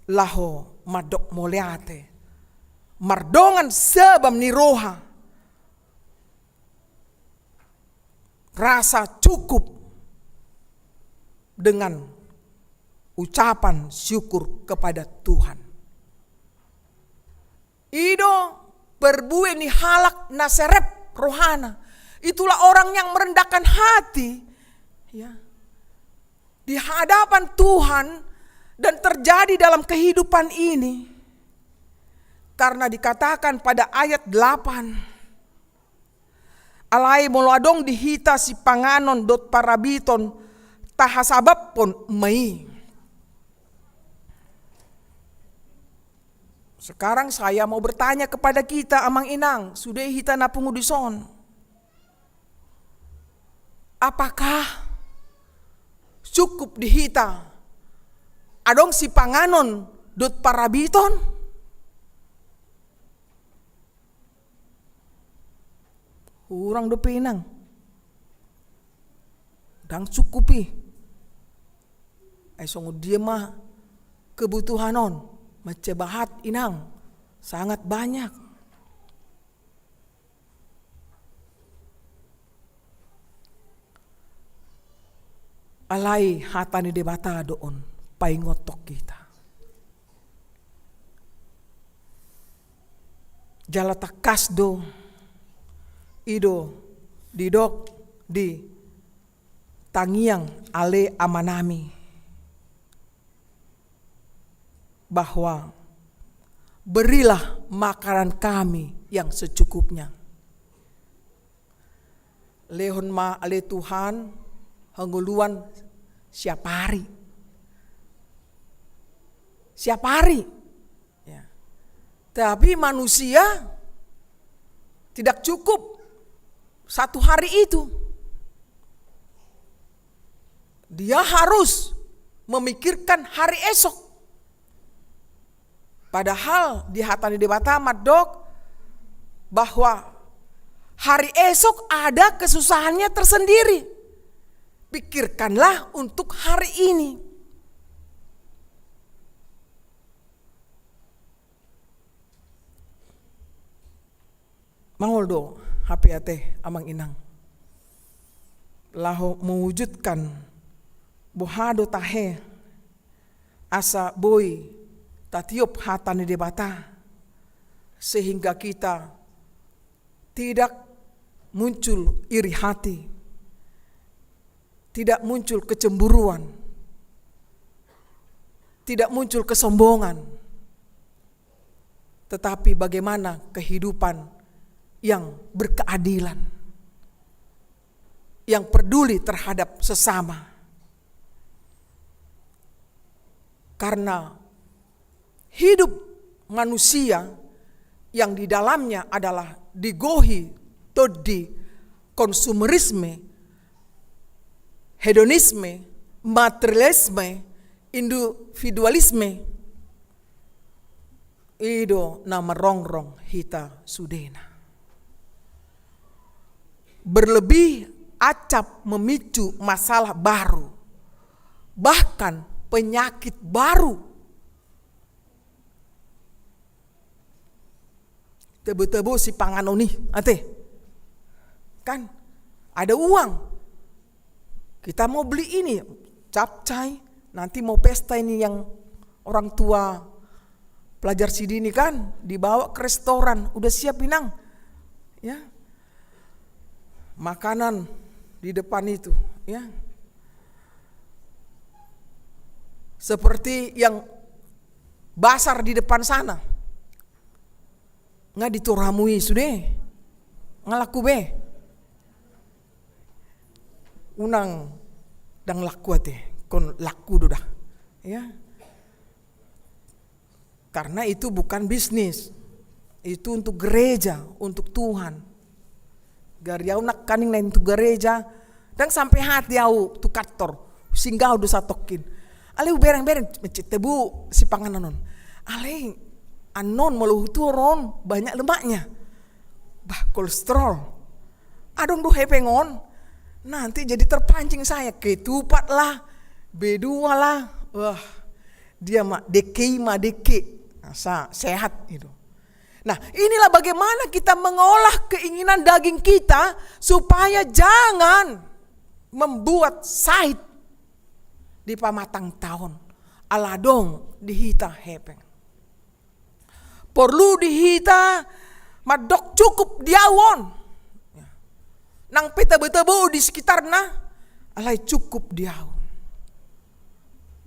laho mandok mauliate mardongan sebam ni roha, rasa cukup dengan ucapan syukur kepada Tuhan. I do perbue ni halak na serep rohana. Itulah orang yang merendahkan hati, ya, di hadapan Tuhan dan terjadi dalam kehidupan ini. Karena dikatakan pada ayat delapan, alai molo adong di hita sipanganon dohot parabiton, tahasabamhon ma i. Sekarang saya mau bertanya kepada kita, amang inang, sude hita na pungu dison. Apakah cukup di hita adong sipanganon dohot parabiton? Hurang dope, inang. Ndang cukup i. Ai songon dia ma kebutuhan on? Mansai bahat, inang. Sangat banyak. Alai hata ni Debata do on paingothon hita. Jala tangkas do i do didok di tangiang ale Amanami, bahwa berilah makanan kami yang secukupnya. Lehon ma ale Tuhan hangoluan siap ari. Siap ari. Ya. Tapi manusia tidak cukup satu hari itu. Dia harus memikirkan hari esok. Padahal di hata ni Debata mandok bahwa hari esok ada kesusahannya tersendiri. Pikirkanlah untuk hari ini. Mangol do hape ate, amang inang, laho mewujudkan boha do tahe asa boi tatiop hata ni Debata, sehingga kita tidak muncul iri hati, tidak muncul kecemburuan, tidak muncul kesombongan, tetapi bagaimana kehidupan yang berkeadilan, yang peduli terhadap sesama. Karena hidup manusia yang di dalamnya adalah digohi tondi konsumerisme, hedonisme, materialisme, individualisme, i do na marongrong hita sudena. Berlebih acap memicu masalah baru, bahkan penyakit baru. Tabo-tabo sipanganon i ate. Kan ada uang. Kita mau beli ini, capcay, nanti mau pesta ini yang orang tua pelajar sidini kan, dibawa ke restoran, udah siap, inang. Ya. Makanan di depan itu, Ya. Seperti yang basar di depan sana. Nga di toramu i sude. Nga laku be. Unang, ndang laku ate, ingkon laku do da. Ya. Karena itu bukan bisnis. Itu untuk gereja, untuk Tuhan. Gari au nangkaning na untuk gereja, ndang sampe hati au tu kantor. Singgah au do satongkin. Alai hubereng-bereng, mencit tebu sipanganon on. Alai annon molo hutuor on banyak lemaknya. Bah, kolesterol. Adong do hepeng on, nanti jadi terpancing saya, ketupat lah, B dua lah. Wah, dia ma deke i ma deke. Asa sehat itu. Nah, inilah bagaimana kita mengolah keinginan daging kita supaya jangan membuat sahit di pamatangta on. Ala adong di hita hepeng. Porlu di hita mandok cukup di au on. Nang pe tabo-tabo di sekitarna, alai cukup di au.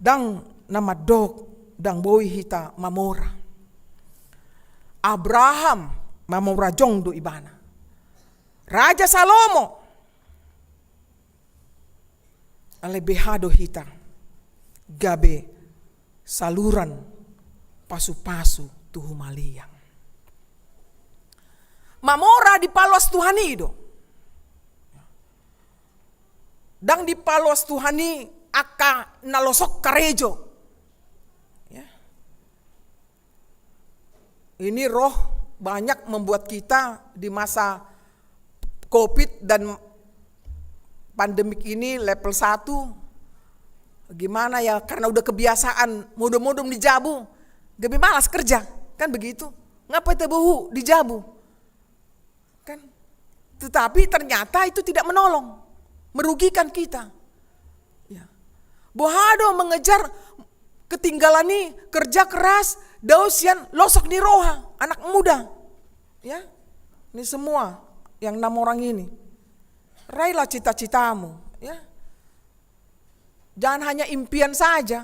Ndang na mandok, ndang boi hita mamora. Abraham mamora jong do ibana. Raja Salomo. Alai beha do hita gabe saluran pasu-pasu tu humaliang. Mamora dipaloas Tuhan i do. Ndang dipaloas Tuhan i angka na losok karejo. Ya. Ini roh banyak membuat kita di masa covid dan pandemik ini level satu. Gimana ya, karena udah kebiasaan modom-modom di jabu, gabe malas kerja, kan begitu. Nga pe tabo huhut di jabu. Kan? Tetapi ternyata itu tidak menolong, merugikan kita. Ya. Boha do mengejar ketinggalan i, kerja keras, dao sian losok ni roha, anak muda. Ya. Ini semua yang enam orang ini. Raihlah cita-citamu, ya. Jangan hanya impian saja.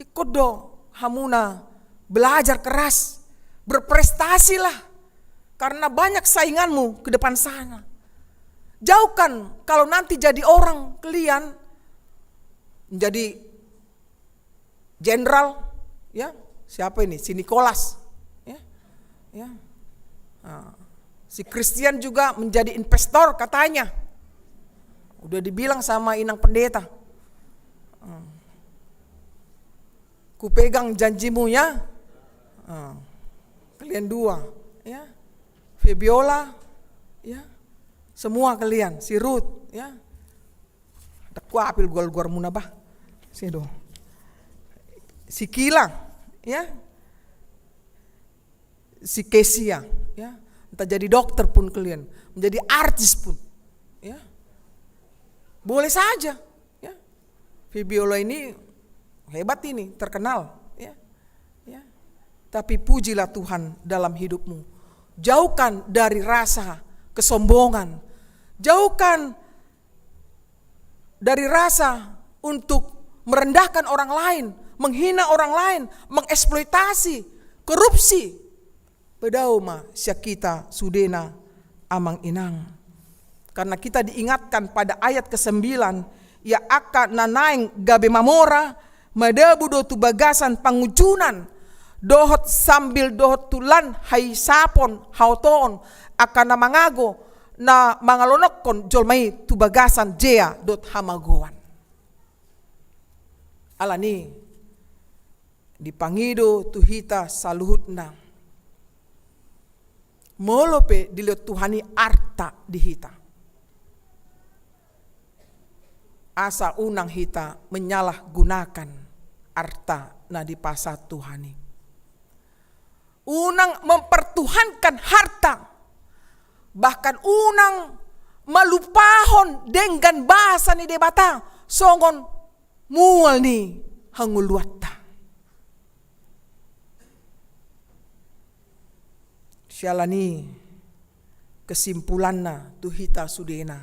Ingkon do hamuna belajar keras, berprestasilah, karena banyak sainganmu ke depan sana. Jauhkan kalau nanti jadi orang kalian menjadi jenderal, ya, siapa ini? Si Nicholas, ya, ya. Nah, si Christian juga menjadi investor katanya. Udah dibilang sama inang pendeta. Hmm. Kupegang janjimu ya. Ah, kalian dua, ya. Febiola, ya. Semua kalian, si Ruth, ya. Ndang huapil goar-goarmuna bah. Sedo. Si Kila, ya. Si Kesia, ya. Entah jadi dokter pun kalian, menjadi artis pun, ya. Boleh saja, ya. Febiola ini hebat ini, terkenal, ya. Ya. Tapi pujilah Tuhan dalam hidupmu. Jauhkan dari rasa kesombongan. Jauhkan dari rasa untuk merendahkan orang lain, menghina orang lain, mengeksploitasi, korupsi. Padao ma sian hita sudena, amang inang. Karena kita diingatkan pada ayat kesembilan, ia angka na naeng gabe mamora, madabu do tu bagasan pangunjunan, dohot sambil dohot tu lan haisapon, haotoon, angka na mangago, na mangalonokkon jolma i tu bagasan jea dohot hamagoan. Alani, dipangido tu hita saluhutna. Molo pe dilehon Tuhan i arta di hita, asa unang hita menyalahgunakan arta na dipasahat Tuhan i. Unang mempertuhankan harta, bahkan unang malupahon denggan basa ni Debata songon mual ni hangoluanta. Siala ni kesimpulanna tu hita sudena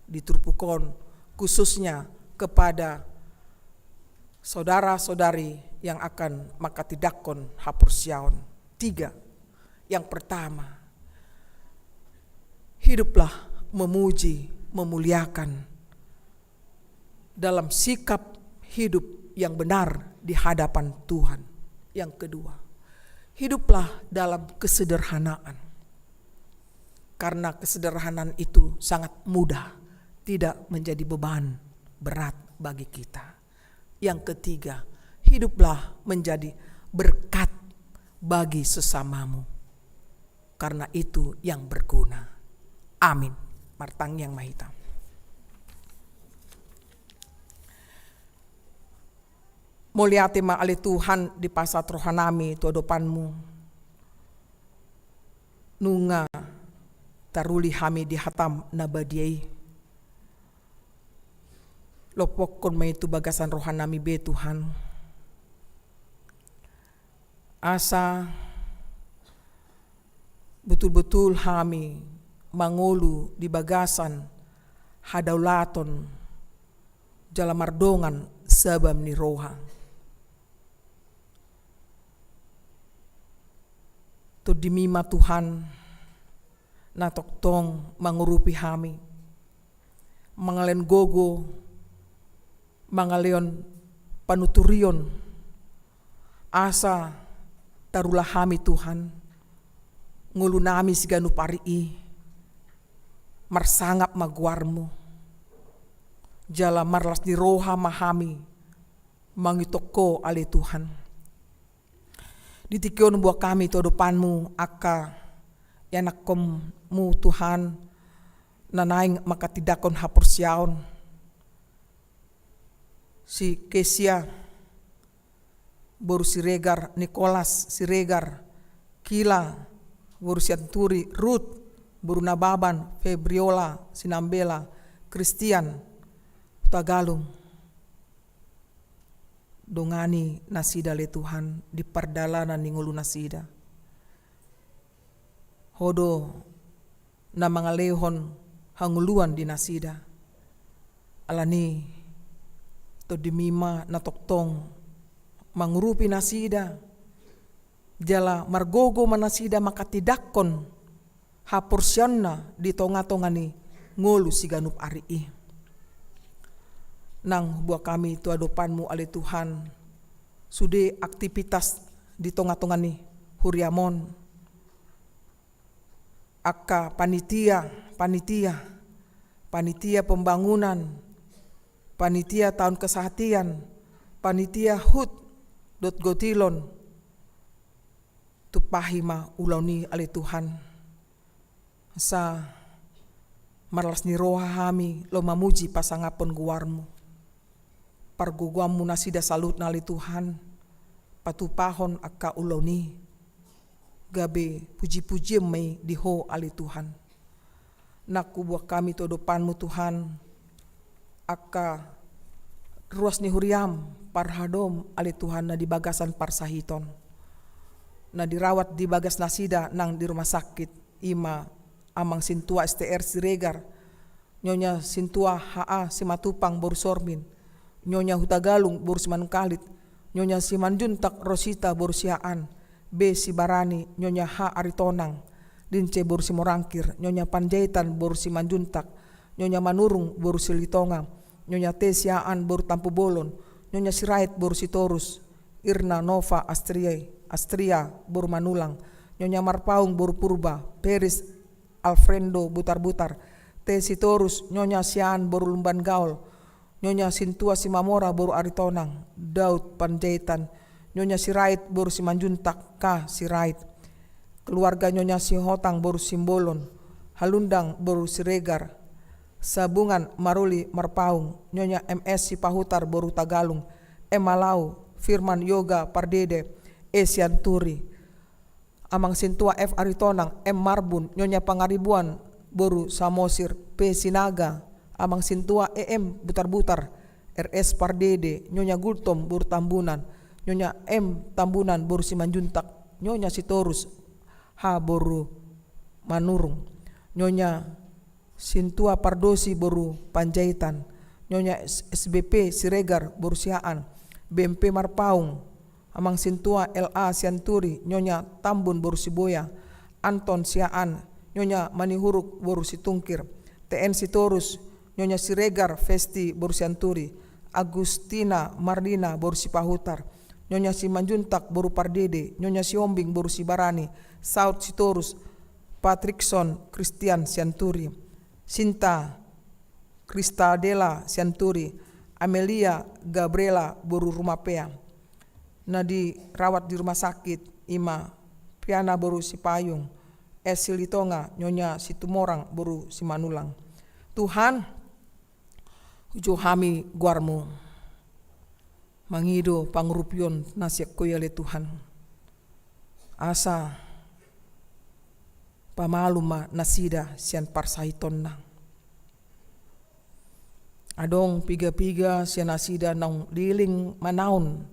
di turpuk on, khususnya kepada saudara-saudari yang akan manghatindanghon haporseaon. Tiga, yang pertama, hiduplah memuji, memuliakan dalam sikap hidup yang benar di hadapan Tuhan. Yang kedua, hiduplah dalam kesederhanaan. Karena kesederhanaan itu sangat mudah, tidak menjadi beban berat bagi kita. Yang ketiga, hiduplah menjadi berkat bagi sesamamu. Karena itu yang berguna. Amin. Martangiang ma hita. Mauliate ma ale Tuhan, dipasahat rohanami tu adopanmu. Nunga taruli hami di hatam na badia i. Lompokkon ma i tu bagasan rohanami be Tuhan. Asa betul-betul hami mangolu di bagasan hadaulaton jala mardongan sabam ni roha. Tondimi ma Tuhan, na tongtong mangurupi hami, mangalehon gogo, mangalehon panuturion, asa tarula hami Tuhan, ngolunami siganup ari i, marsangap ma goarmu, jala marlas ni roha ma hami, mangihuthon Ho ale Tuhan. Di tingki on huboan hami tu adopanmu angka ianakhonmu Tuhan, na naeng manghatindanghon haporseaon, si Kesia, boru Siregar, Nikolas Siregar, Kila, boru Sianturi, Rut, boru Nababan, Febriola, Sinambela, Kristian, Hutagalung. Dongani nasida ale Tuhan di pardalanan ni ngolunasida. Ho do na mangalehon hangoluan di nasida. Alani i, Tondimi ma na tongtong mangurupi nasida, jala margogo ma nasida manghatindanghon haporseaonna di tonga-tonga ni ngolu siganup ari i. Nang huboan hami tu adopanmu ale Tuhan, sude aktivitas di tonga-tonga ni huriam on, angka panitia, panitia, panitia pembangunan, panitia taon kesehatan, panitia hut dohot gotilon, tumpahi ma ulaon i ale Tuhan. Asa marlas ni roha hami laho mamuji pasangaphon goarmu. Pargogoanmu nasida saluhutna ale Tuhan, patupahon angka ulaon i, gabe puji-pujian ma i di Ho ale Tuhan. Nang huboan hami tu adopanmu Tuhan, angka ruas ni huriam, parhalado ale Tuhan, na di bagasan parsahiton, na dirawat di bagas nasida nang di rumah sakit, i ma Amang Sintua S T R Siregar, Nyonya Sintua H A Simatupang boru Sormin, Nyonya Hutagalung boru Simanungkalit, Nyonya Simanjuntak Rosita boru Siaan, B Sibarani, Nyonya H Aritonang, Dince boru Simorangkir, Nyonya Panjaitan boru Simanjuntak, Nyonya Manurung boru Silitonga, Nyonya T Siaan boru Tampubolon, Nyonya Sirait boru Sitorus, Irna Nova Astria, Astria boru Manulang, Nyonya Marpaung boru Purba, Peris Alfrendo Butarbutar, T Sitorus, Nyonya Siaan boru Lumban Gaol, Nyonya Sintua Simamora boru Aritonang, Daud Panjaitan, Nyonya Sirait boru Simanjuntak, K Sirait, keluarga Nyonya Sihotang boru Simbolon, Halundang boru Siregar, Sabungan Maruli Marpaung, Nyonya M S Sipahutar boru Tagalung, M Malau, Firman Yoga Pardede, E Sianturi, Amang Sintua F Aritonang, M Marbun, Nyonya Pangaribuan boru Samosir, P Sinaga, Amang Sintua E M Butarbutar, R S Pardede, Nyonya Gultom boru Tambunan, Nyonya M Tambunan boru Simanjuntak, Nyonya Sitorus H boru Manurung, Nyonya Sintua Pardosi boru Panjaitan, Nyonya S-, S B P Siregar boru Siaan, B M P Marpaung, Amang Sintua L A Sianturi, Nyonya Tambun boru Siboya, Anton Siaan, Nyonya Manihuruk boru Situngkir, T N Sitorus, Nyonya Siregar Festi boru Sianturi, Agustina Marlina boru Sipahutar, Nyonya Simanjuntak boru Pardede, Nyonya Siombing boru Sibarani, Saud Sitorus, Patrikson Christian Sianturi, Sinta Kristadela Sianturi, Amelia Gabriela boru Rumapea. Na dirawat di rumah sakit i ma Piana boru Sipayung, S Silitonga, Nyonya Situmorang boru Simanulang. Tuhan, hujo hami goarmu, mangido pangurupion na sian Ho i ale Tuhan. Asa pamalum ma nasida sian parsahitonna. Adong piga-piga sian nasida naung leleng manaon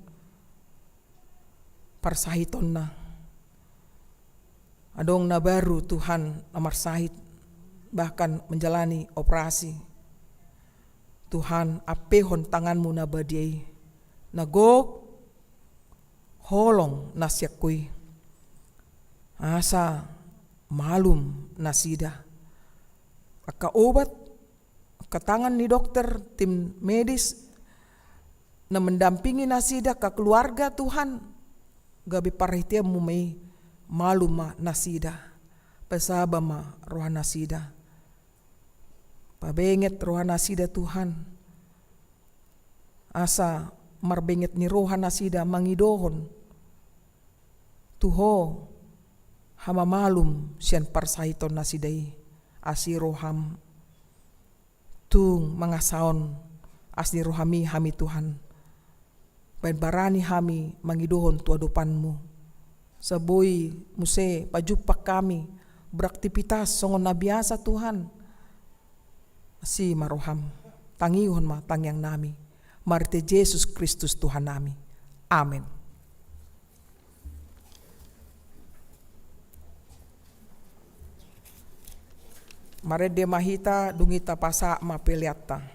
parsahitonna. Adong na baru, Tuhan, na marsahit, bahkan menjalani operasi. Tuhan, ampehon tanganmu na badia i, na gok holong na sian Ho i, asa malum nasida. Angka obat, angka tangan ni dokter, tim medis, na mendampingi nasida, angka keluarga, Tuhan, gabe parhiteanmu ma i, malum ma nasida, pasaba ma roha nasida. Pabenget roha nasida, Tuhan, asa marbenget ni roha nasida mangidohon tu Ho hamamalum sian parsahiton nasida i, asi roham tung mangasahon asi ni roham i hami, Tuhan. Baen barani hami mangidohon tu adopanmu. Asa boi muse pajumpang hami beraktivitas songon na biasa, Tuhan. Asi ma roham, tangihon ma tangiang nami. Marhite Jesus Kristus Tuhan nami. Amen. Marende ma hita, dung i tapasahat ma peleanta.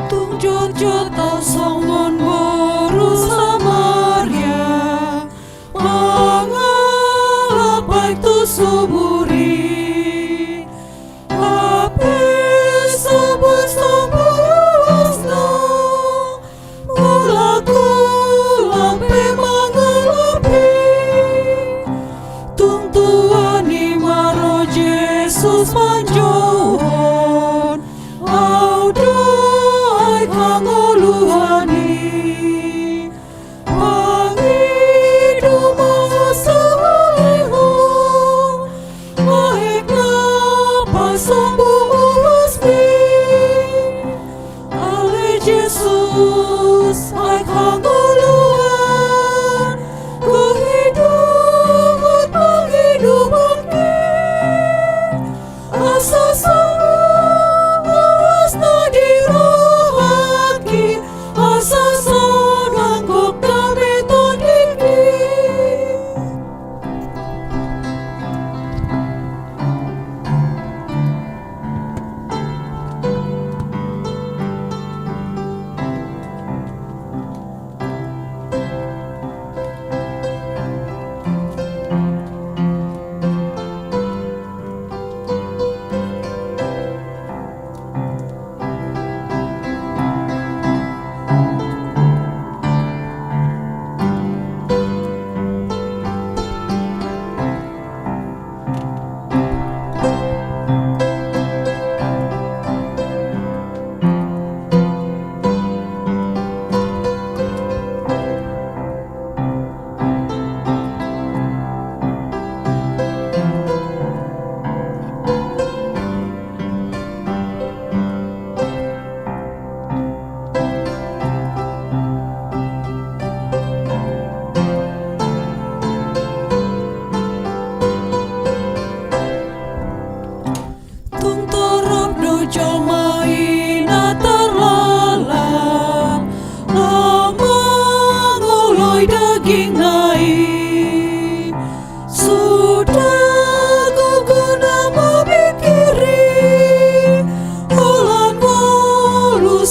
Tung jotjot ahu songon boru Samaria, mangalap aek tu sumur i, hape so buas tung buasna, mulak hulang pe mangalap i. Tung tuan i ma ro Jesus manjouhon, ahu do aek hangoluan i.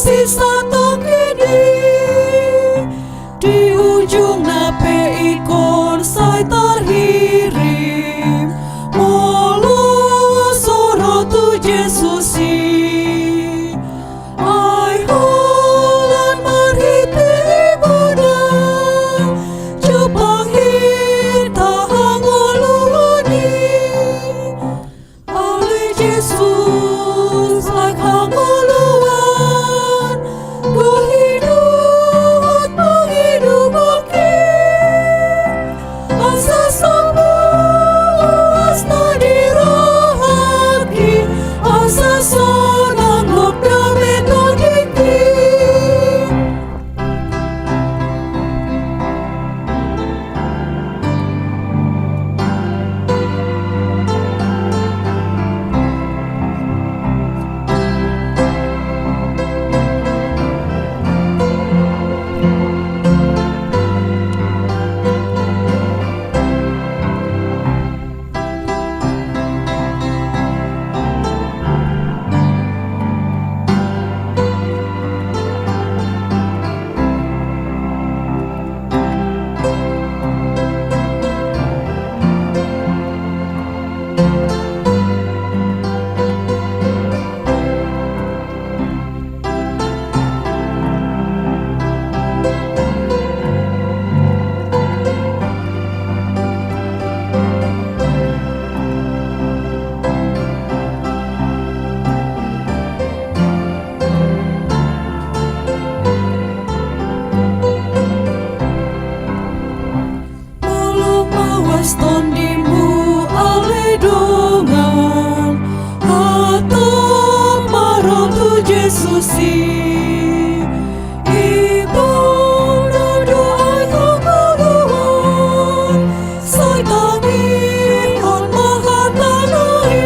Sisatongkin i, di ujungna pe ingkon sai tarhirim. Molo so ro tu Jesus i, ai holan marhite ibana, jumpang hita hangoluan i. Ale Jesus, ai hangoluan, gohi dohot pangido bangkit. Asa sapuasna di rohangki, asa sonang gok dame tondingki. Molo mauas tondimu ale dongan, hatop ma ro tu Jesus i. Ibana do ai hangoluan, sai tangihon ma hatana i.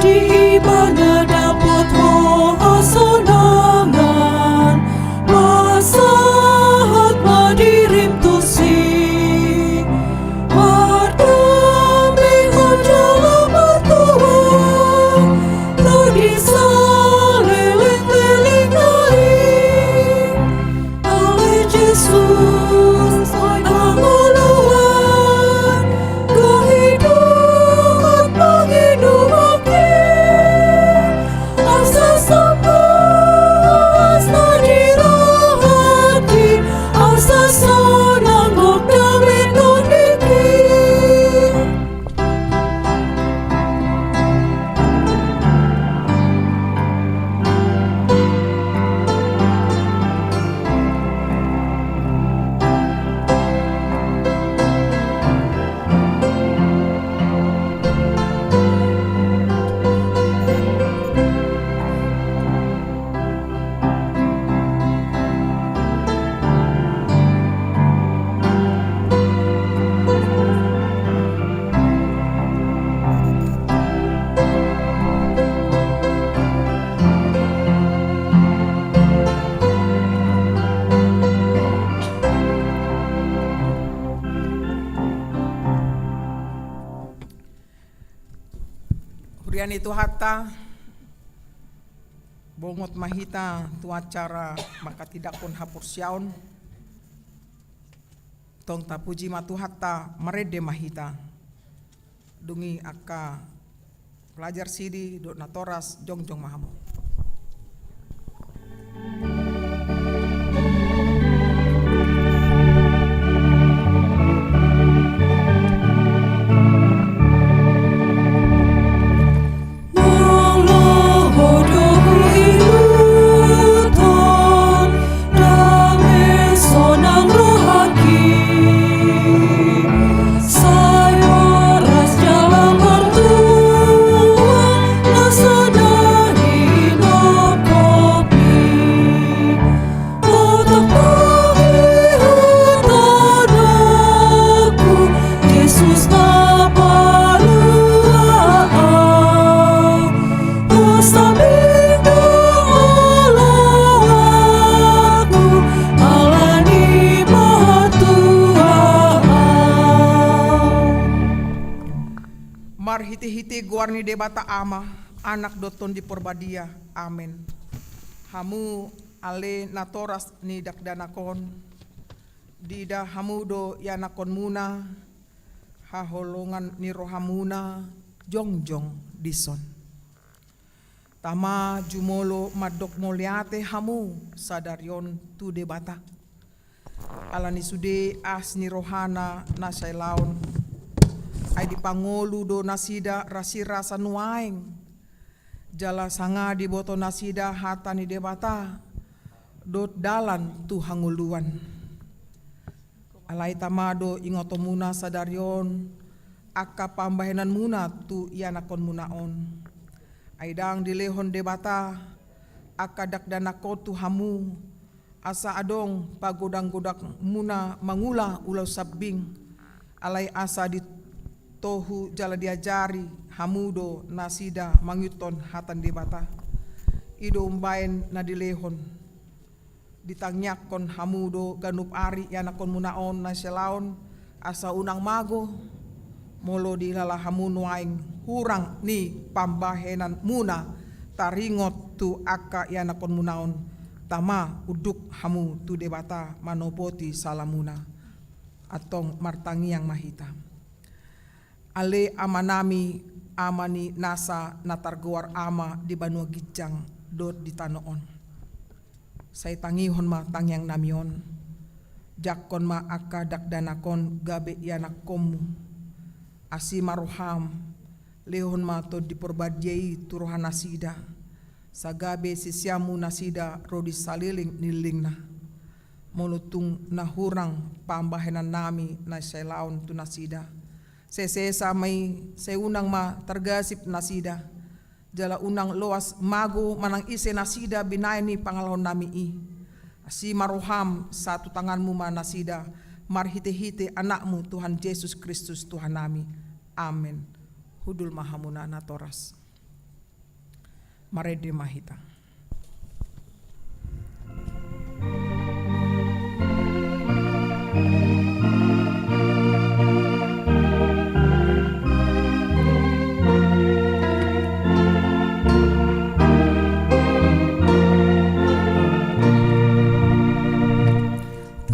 Di ibana dapot ho hasonangan, pasahat ma dirim tusi. Mardame ho jala martua, ro di saleleng-lelengna i. Ale Jesus, ai hangoluan, gohi dohot pangido bangkit. Asa sapuasna di rohangki, asa sonang gok dame tondingki. Huria ni Tuhanta, bongot ma hita tu acara manghatindanghon haporseaon. Tong tapuji ma Tuhanta, marende ma hita. Dung i angka pelajar sidi dohot natoras, jongjong ma hamu. Molo ho do huihuthon, dame sonang rohangki. Sai horas jala martua, na sada hinophopi. Otak pangihuthononku, Jesus na palua au. Hosambing do oloanku, ala ni martua au. Marhitehite goar ni Debata Ama, Anak dohot Tondi Porbadia. Amen. Hamu ale natoras ni dakdanak on, diida hamu do ianakkonmuna, haholongan ni rohamuna jongjong dison. Tama, jumolo mandok mauliate hamu sadari on tu Debata. Ala ni sude asi ni rohana na sai laon, ai dipangolu do nasida rasirasa nuaeng, jala sanga diboto nasida hata ni Debata dohot dalan tu hangoluan. Alai tama do ingotonmuna sadari on angka pambahenanmuna tu ianakkonmuna on. Ai ndang dilehon Debata angka dakdanak on tu hamu, asa adong pagodanggodangmuna mangula ulaon sambing, alai asa ditohu jala diajari hamu do nasida mangihuthon hata ni Debata. I do umbahen na dilehon. Ditangiangkon hamu do ganup ari ianakkonmuna on na sai laon, asa unang mago, molo dihilala hamu nuaeng hurang ni pambahenanmuna taringot tu angka ianakkonmuna on, tama unduk hamu tu Debata manopoti salamuna. Antong martangiang ma hita. Ale Amanami, Ama ni nasa na targoar Ama di banua ginjang dohot di tano on. Sai tangihon ma tangiangnami on, jangkon ma angka dakdanak on gabe ianakkonmu. Asi ma roham, lehon ma Tondi Porbadia i tu rohanasida, asa gabe siseanmu nasida ro di saleleng ni lelengna. Molo tung na hurang pambahenannami na sai laon tu nasida, sai sesa ma i, sai unang ma targasip nasida, jala unang loas mago manang ise nasida binahen ni pangalaonami i. Asi ma roham, sahat tu tanganmu ma nasida, marhitehite Anakmu Tuhan Jesus Kristus Tuhannami. Amen. Hundul ma hamuna natoras. Marende ma hita.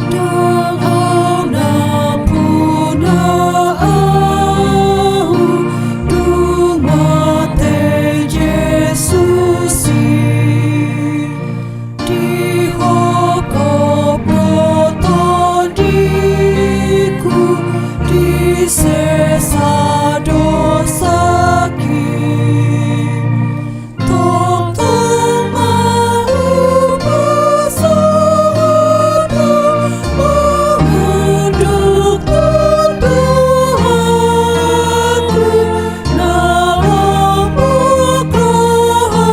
Ndang ahu nampuna ahu, dung mate Jesus i. Dihopkop do tondiku, disesa dosangki. Tongtong ma hupasahat ma mangunduk tu Tuhanku na lambok roha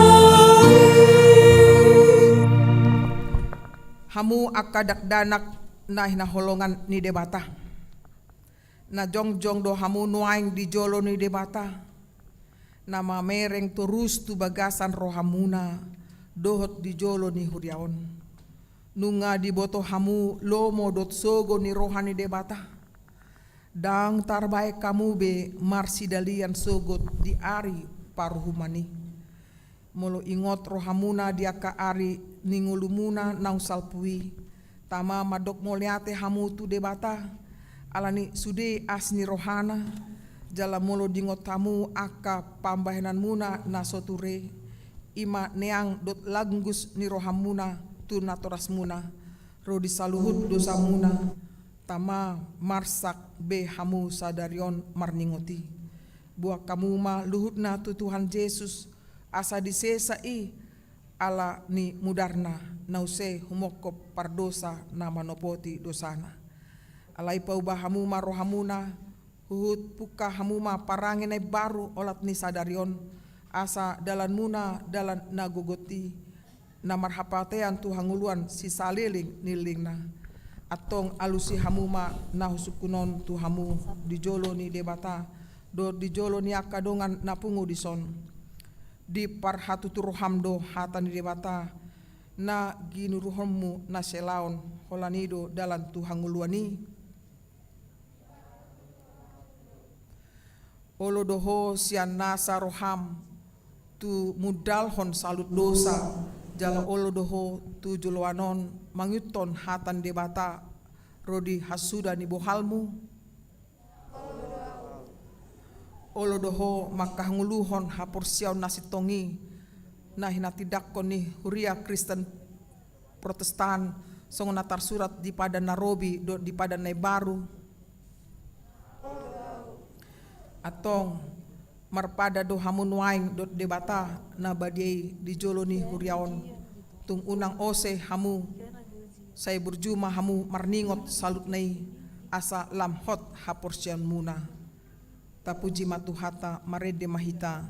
i. Hamu angka dakdanak na hinaholongan ni Debata. Na jongjong do hamu nuaeng di jolo ni Debata, na mamereng torus tu bagasan rohamuna dohot di jolo ni huria on. Nunga diboto hamu lomo dohot sogo ni roha ni Debata. Ndang tarbahen hamu be marsidalian sogot di ari paruhuman i. Molo ingot rohamuna di angka ari ni ngolumuna naung salpu i, tama mandok mauliate hamu tu Debata, ala ni sude asi ni rohana, jala molo diingot hamu angka pambahenanmuna na so ture, i ma neang dohot langgus ni rohamuna tu natorasmuna, ro di saluhut dosamuna, tama marsak be hamu sadari on marningot i. Boan hamu ma luhutna tu Tuhan Jesus, asa disesa i ala ni mudarna, na use humongkop pardosa na manopoti dosana. Alai pauba hamu ma rohamuna, huhut pungka hamu ma parange na imbaru olat ni sadari on, asa dalanmuna dalan na gogot i, na marhapatean tu hangoluan sisaleleng ni lelengna. Antong alusi hamu ma na husungkun on tu hamu di jolo ni Debata, dohot di jolo ni angka dongan na pungu dison. Diparhatutu roham do hata ni Debata, na ginuruhonmu na selaon, holan i do dalan tu hangoluan i. Olo do ho sian nasa roham, tumundalhon salut dosa, Jala olo do ho tu joloan on mangihuthon hata ni Debata ro di hasuda ni bohalmu? Olo do ho manghangoluhon haporseaon na sintong i, na hinatindangkon ni Huria Kristen Protestan, songon na tarsurat di Padan na Robi dohot di Padan na Imbaru? Antong, marpada do hamu nuaeng dohot Debata na badia i di jolo ni huria on, tung unang ose hamu, sai burju ma hamu marningot saluhutna i, asa lam hot haporseaonmuna. Tapuji ma Tuhanta, marende ma hita.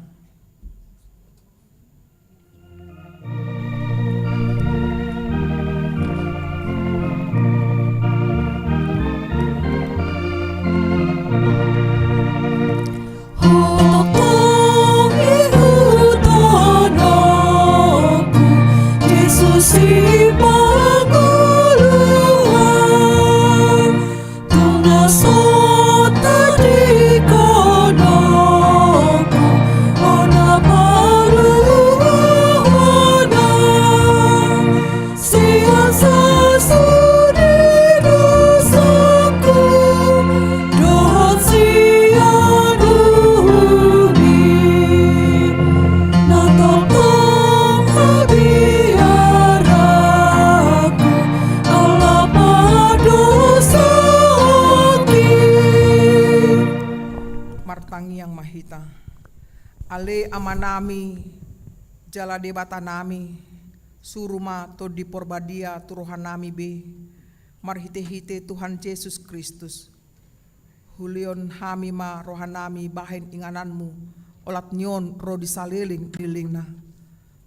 Jesus, Sipangolu. Tung na so tadingkon ahu, hona paluahon ahu, sian sasude dosangku, dohot sian uhum i. Na tongtong habiaranku, ala padosa ahu. Martangiang ma hita. Ale Amanami, jala Debatanami, suru ma Tondi Porbadia tu rohanami be, marhitehite Tuhan Jesus Kristus. Hulehon hami ma rohanami bahen ingananmu, olat ni on ro di saleleng ni lelengna.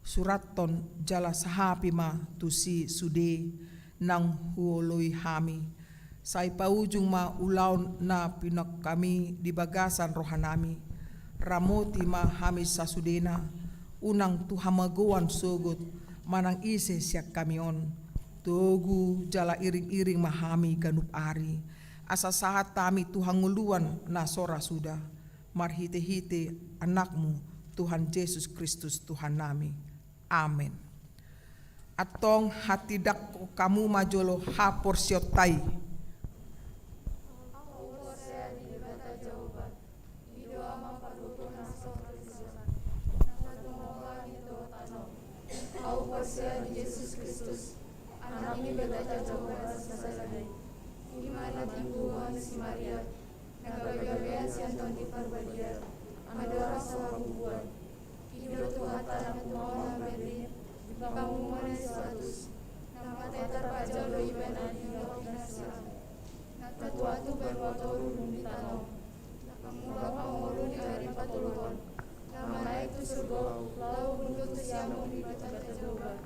Surathon jala sahapi ma tusi sude naung huoloi hami. Sai paujung ma ulaon na pinungka hami di bagasan rohanami. Ramoti ma hami sasudena, unang tu hamagoan sogot manang ise sian hami on. Togu jala iring-iring ma hami ganup ari, asa sahat hami tu hangoluan na so ra suda, marhite-hite Anakmu, Tuhan Jesus Kristus Tuhannami. Amen. Antong hatindangkon hamu ma jolo haporseaonta i. Ahu porsea di Debata Jahowa, i do Ama parhundul na so ra suda, na manguhum langit dohot tano. Ahu porsea di Jesus Kristus, Anak ni Debata Jahowa sasada i. I ma na tinumbahan ni si Maria, na gabe-gabean sian Tondi Parbadia, andorang so habubuhan. I do Tuhanta na tumaon mambere, di panguhuman na isoatus, na mate tarpajal do ibana di lobi na silang. Na tuat tu banua toru dung di tano. Na mulak mangolu di ari patoluhon. Na manaek tu surgo, laho hundul tu siamun ni Debata Jahowa.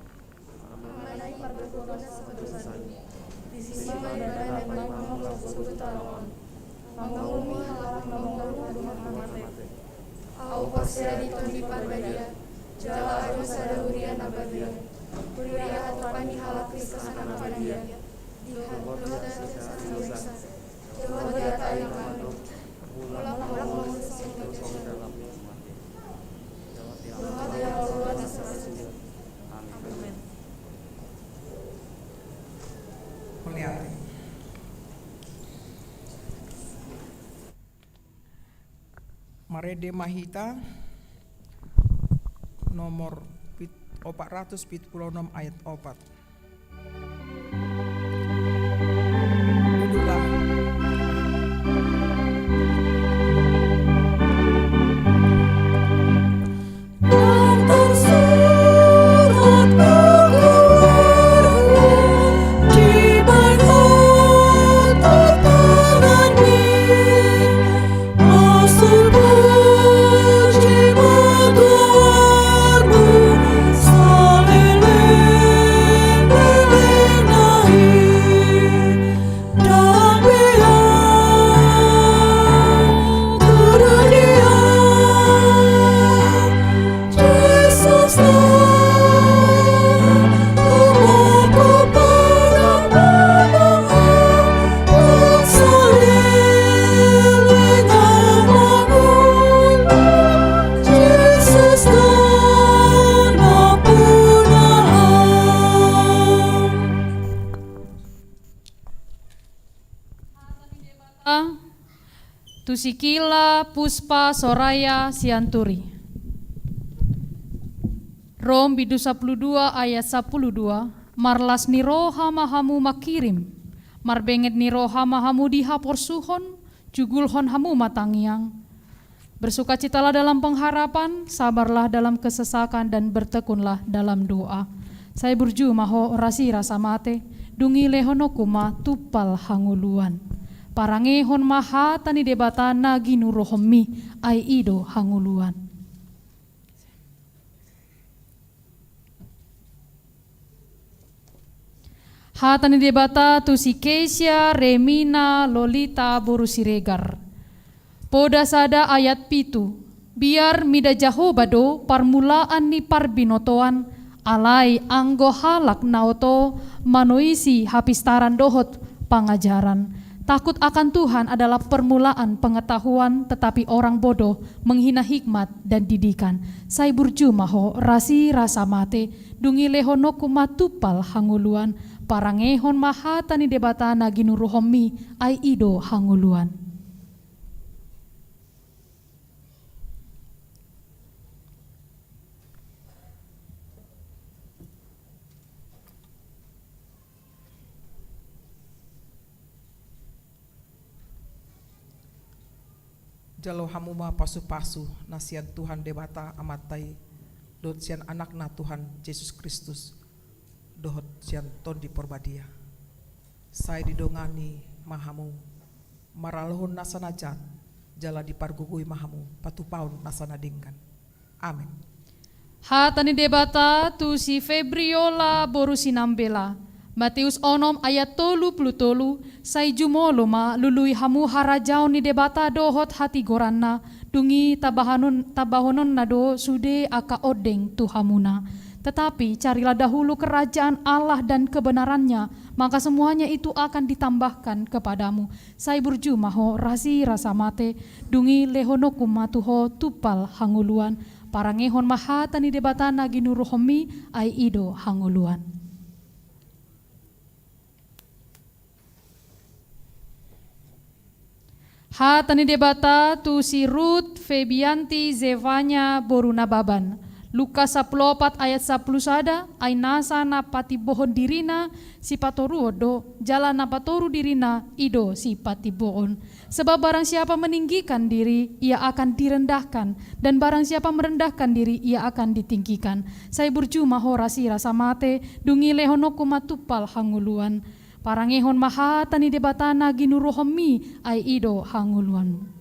Amanami pardosa-dosa. Disi ma ibana naeng manguhum halak tu tano on. Manguhumi halak na mangolu dohot na mate. Ahu porsea di Tondi Parbadia, jala adong sada huria na badia. Huria hatupan ni halak Kristen na badia. Di hatupan ni halak Kristen na badia. Jahowa Debata na mandok. Mulak ma hamu sian kejahatan. Amen. Mauliate. Marende ma hita. Nomor pit-, opat ratus pitu pulu onom ayat opat. Sikila Puspa Soraya Sianturi. Rom bindu sampulu dua ayat sampulu dua. Marlas ni roha ma hamu mangkirim, marbenget ni roha ma hamu di haporsuhon, jugulhon hamu ma tangiang. Bersukacitalah dalam pengharapan, sabarlah dalam kesesakan, dan bertekunlah dalam doa. Sai burju ma ho rasirasa mate, dung i lehononku ma tumpal hangoluan. Parangehon ma hata ni Debata na ginuruhonmi, ai i do hangoluan. Hata ni Debata tu si Kesia Remina Lolita boru Siregar. Poda sada ayat pitu. Biar mida Jahowa do parmulaan ni parbinotoan, alai anggo halak na oto manoisi hapistaran dohot pangajaran. Takut akan Tuhan adalah permulaan pengetahuan, tetapi orang bodoh menghina hikmat dan didikan. Sai burju ma ho rasirasa mate, dung i lehononku ma tumpal hangoluan. Parangehon ma hata ni Debata na ginuruhonmi, ai i do hangoluan. Jalo hamu ma pasupasu na sian Tuhan Debata Amanta i, dohot sian Anakna Tuhan Jesus Kristus, dohot sian Tondi Porbadia. Sai didongani ma hamu maralohon nasa na jat, jala dipargogoi ma hamu patupaon nasa na denggan. Amen. Hata ni Debata tu si Febriola boru Sinambela. Mateus onom ayat tolu pulu tolu. Sai jumolo ma lului hamu harajaon ni Debata dohot hatigoranna, dung i tabahanon, tabahononna do sude angka ondeng tu hamuna. Tetapi carilah dahulu kerajaan Allah dan kebenarannya, maka semuanya itu akan ditambahkan kepadamu. Sai burju ma ho rasirasa mate, dung i lehononku ma tu ho tumpal hangoluan. Parangehon ma hata ni Debata na ginuruhonmi, ai i do hangoluan. Hata ni Debata tu si Rut Febianti Zevanya boru Nababan. Lukas sampulu opat ayat sampulu sada. Ai nasa na patimbohon dirina sipatoruon do, jala na patoru dirina i do sipatimboon. Sebab barang siapa meninggikan diri, ia akan direndahkan, dan barang siapa merendahkan diri, ia akan ditinggikan. Sai burju ma ho rasirasa mate, dung i lehononku ma tumpal hangoluan. Parangehon ma hata ni Debata na ginuruhonmi, ai i do hangoluan.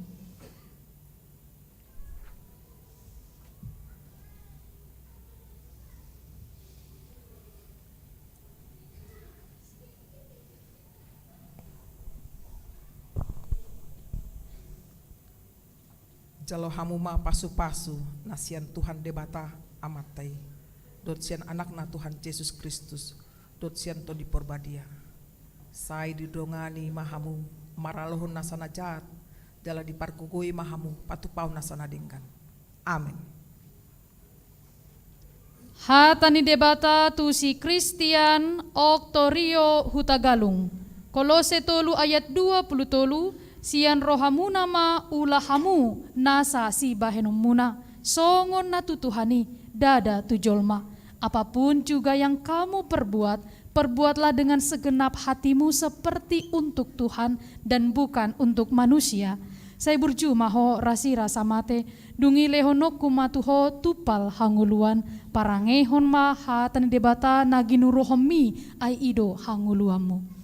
Jalo hamu ma pasupasu na sian Tuhan Debata Amanta i, dohot sian Anakna Tuhan Jesus Kristus, dohot sian Tondi Porbadia. Sai didongani ma hamu maralohon nasa na jat, jala dipargogoi ma hamu patupaon nasa na denggan. Amen. Hata ni Debata tu si Christian Oktorio Hutagalung. Kolose tolu ayat dua pulu tolu. Sian rohamuna ma ula hamu nasa sibahenonmuna, songon na tu Tuhan i, ndada tu jolma. Apapun juga yang kamu perbuat, perbuatlah dengan segenap hatimu seperti untuk Tuhan dan bukan untuk manusia. Sai burju ma ho rasirasa mate, dung i lehononku ma tu ho tumpal hangoluan. Parangehon ma hata ni Debata na ginuruhonmi, ai i do hangoluanmu.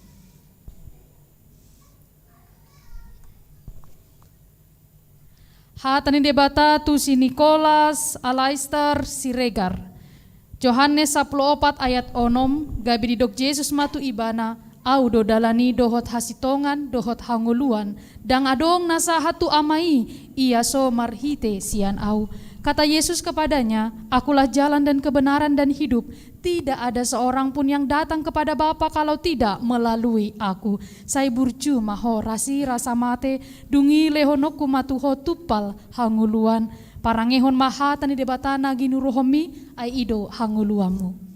Hata ni Debata tu si Nikolas Alaister Siregar. Johannes sampulu opat ayat onom. Gabe didok Jesus ma tu ibana, Au do dalan i dohot hasintongan dohot hangoluan, ndang adong na sahat tu Ama i, ia so marhite sian Au. Kata Yesus kepadanya, Akulah jalan dan kebenaran dan hidup, tidak ada seorang pun yang datang kepada Bapa kalau tidak melalui Aku. Sai burju ma ho rasirasa mate, dung i lehononku ma tu ho tumpal hangoluan. Parangehon ma hata ni Debata na ginuruhonmi, ai i do hangoluanmu.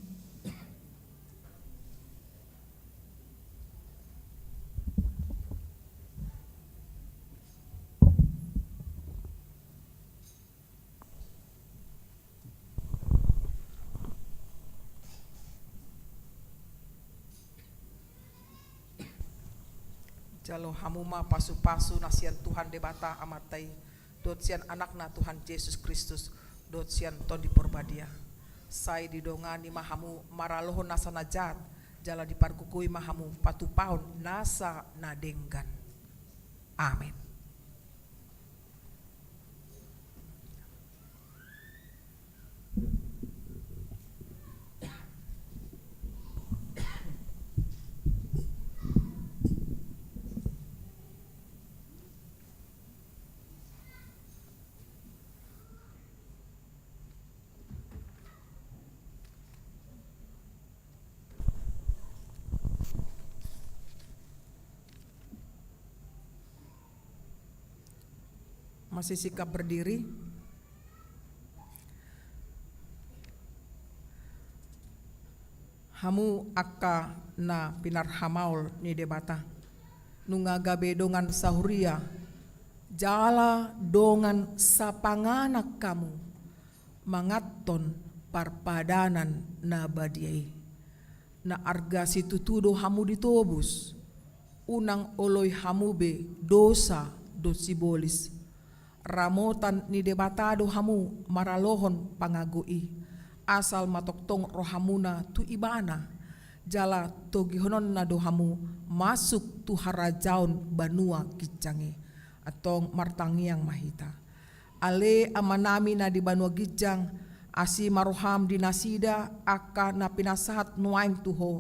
Jalo hamu ma pasu-pasu na sian Tuhan Debata Amanta i, dohot sian Anakna Tuhan Jesus Kristus, dohot sian Tondi Porbadia. Sai didongani ma hamu maralohon nasa na jat, jala dipargogoi ma hamu patupahon nasa na denggan. Amen. Masih sikap berdiri. Hamu angka na pinarhamaol ni Debata, nunga gabe dongan sahuria jala dongan sapanganan hamu manganhon parpadanan na badia i. Na arga situtu do hamu ditobus, unang oloi hamu be dosa dohot sibolis. Ramotan ni Debata do hamu maralohon pangago i, asal ma tongtong rohamuna tu Ibana, jala togihononna do hamu masuk tu harajaon banua ginjang i. Antong martangiang ma hita. Ale Amanami na di banua ginjang, asi ma roham di nasida angka na pinasahat nuaeng tu Ho.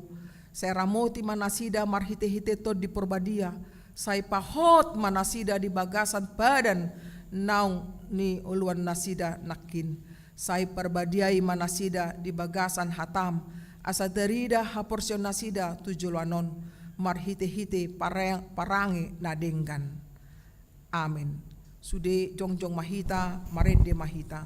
Sai ramoti ma nasida marhite-hite Tondi Porbadia, sai pahot ma nasida di bagasan padan naung nioloan nasida nangkin. Sai parbadiai ma nasida di bagasan hatam, asa tarida haporseaon nasida tu joloan on, marhite-hite parang-, parange na denggan. Amen. Sude jongjong ma hita, marende ma hita.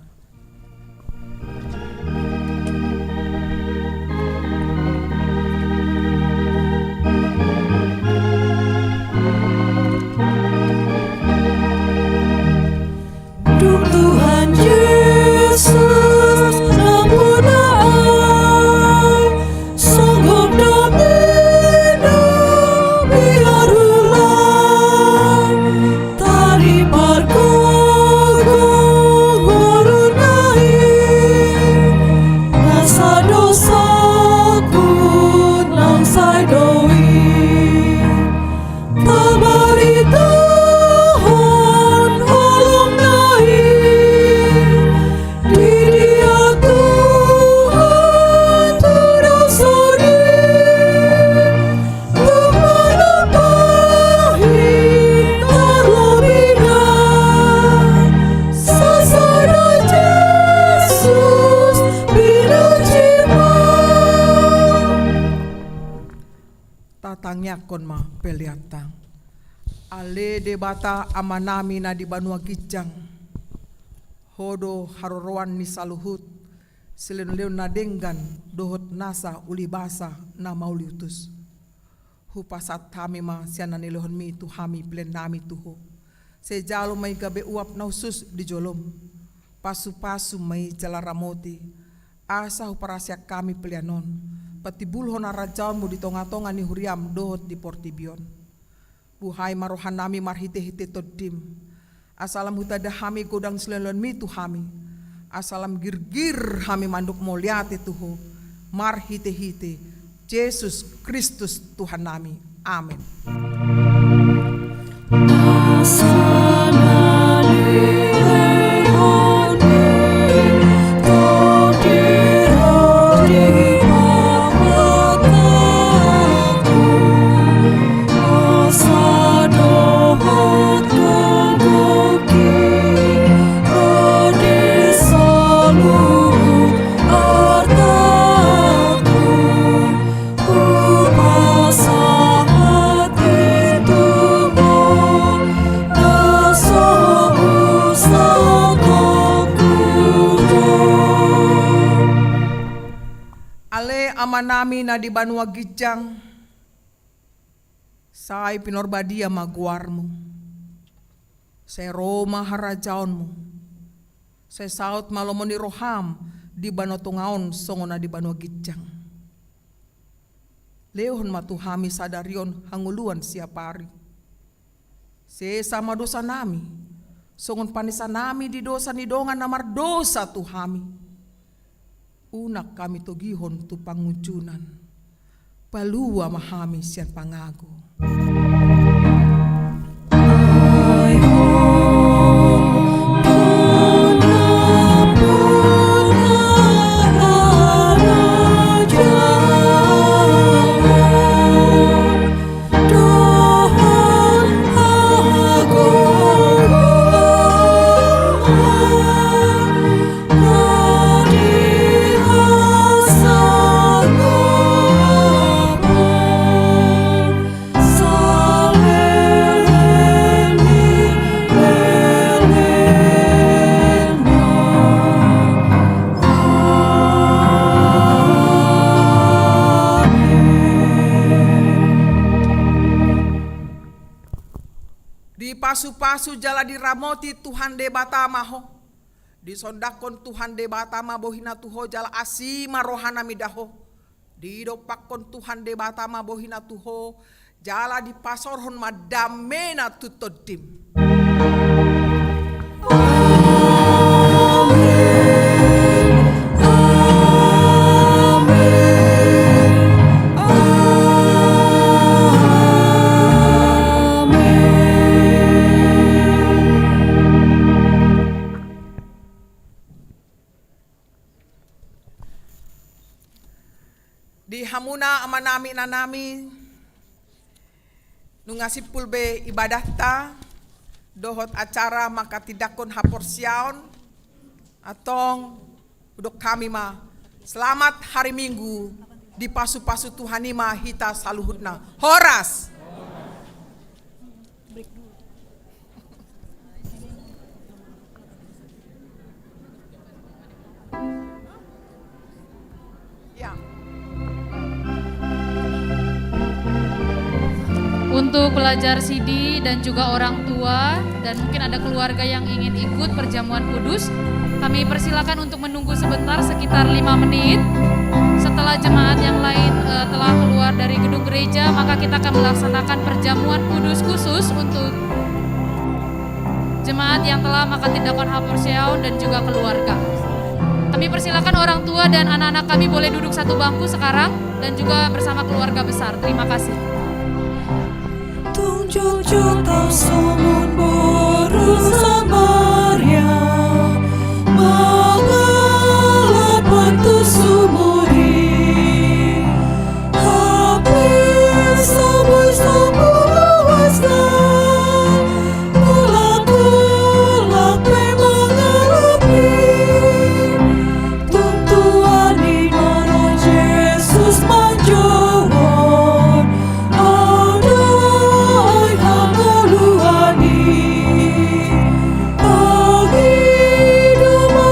Dung Tuhan Jesus nampuna au, songgop dope na biar ulang. Tali pargogo ngoluna i, nasa dosaku naung sai do i. Tabaritahon holongna i, di dia Tuhan tu dosa i. Tatangiangkon ma peleanta. Ale Debata Amanami na di banua ginjang, Ho do haroroan ni saluhut silehon-lehon na denggan dohot nasa ulibasa na mauliutus. Hupasahat hami ma sian na nilehonmi tu hami pelean nami tu Ho. Sai jalo ma i gabe uap na hushus di jolom. Pasu-pasu ma i jala ramoti, asa huparasiak hami pelean on patimbulhon harajaonmu di tonga-tonga ni huriam dohot di portibi on. Buhai ma rohanami marhite-hite Tondim, asa lam hutanda hami godang silehon-lehonmi tu hami, asa lam girgir hami mandok mauliate tu Ho, marhite-hite Jesus Kristus Tuhannami. Amen. Ale Amanami na di banua ginjang, sai pinorbadia ma goarmu. Sai ro ma harajaonmu. Sai saut ma lomo ni roham di banua tonga on songon na di banua ginjang. Lehon ma tu hami sadari on hangoluan siapari. Sesa ma dosanami, songon panesanami di dosa ni dongan na mardosa tu hami. Unang hami togihon tu pangunjunan. Palua ma hami sian pangago. Dipasupasu jala diramoti Tuhan Debata ma ho. Disondangkon Tuhan Debata ma bohina tu ho jala asi ma rohana mida ho. Didompakkon Tuhan Debata ma bohina tu ho, jala dipasaorhon ma damena tu tondim. Di hamuna amanami inanami, nunga simpul be ibadahta dohot acara manghatindanghon haporseaon, antong hudok hami ma, selamat hari Minggu, dipasupasu Tuhan i ma hita saluhutna. Horas! Ya. Untuk pelajar sidi dan juga orang tua, dan mungkin ada keluarga yang ingin ikut perjamuan kudus, kami persilakan untuk menunggu sebentar, sekitar lima menit. Setelah jemaat yang lain, eh, telah keluar dari gedung gereja, maka kita akan melaksanakan perjamuan kudus khusus untuk jemaat yang telah manghatindanghon haporseaon dan juga keluarga. Kami persilakan orang tua dan anak-anak kami boleh duduk satu bangku sekarang dan juga bersama keluarga besar. Terima kasih. Tung jotjot au songon boru Samaria, mangalap tu sumur i. Hape so boi so puas na, mulak-mulak pe mangalap i. Tung tuani ma ro Jesus manjouhon, adong hangoluan i. Agi do ma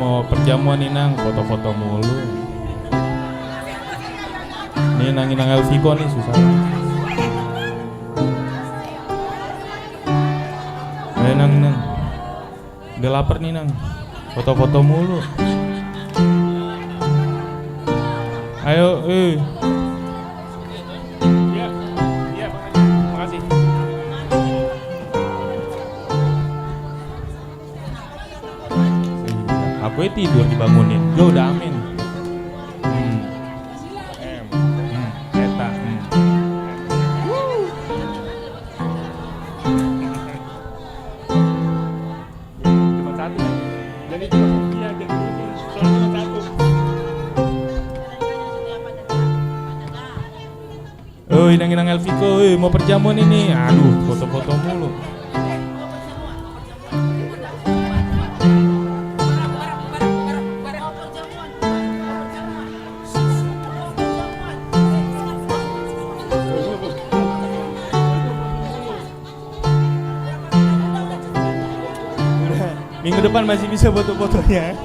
Mau perjamuan, Inang, foto-foto mulu. Ni Inang, Inang Elviko ni susah. Ayo, Inang, Inang. Dia lapar ni, Nang. Foto-foto mulu. Ayo, eh. Iya, iya, makasih. Makasih. Aku ya tidur dibangunin. Gue udah amin. Hmm. Em. Hmm. Eta. Hmm. Cuma satu. Jadi cuma, iya, jadi cuma satu. Oh, Inang-Inang Elviko, eh, mau perjamuan ini. Aduh, foto-foto mulu. Minggu depan masih bisa foto-fotonya.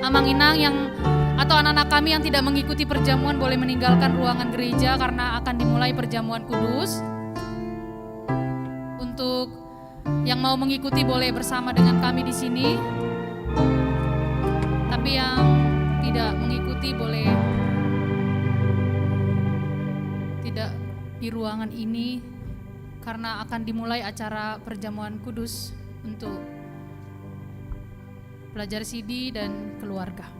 Amang inang yang, atau anak-anak kami yang tidak mengikuti perjamuan boleh meninggalkan ruangan gereja karena akan dimulai perjamuan kudus. Untuk yang mau mengikuti boleh bersama dengan kami di sini. Tapi yang tidak mengikuti boleh tidak di ruangan ini karena akan dimulai acara perjamuan kudus untuk pelajar sidi dan keluarga.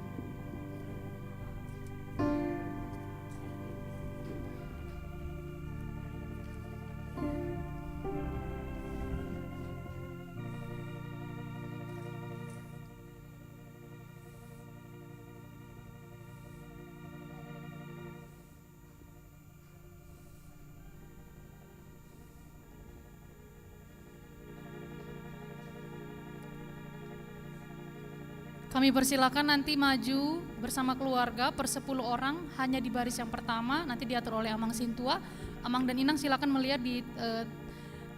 Kami persilakan nanti maju bersama keluarga per sepuluh orang, hanya di baris yang pertama, nanti diatur oleh Amang Sintua. Amang dan Inang silakan melihat di, eh,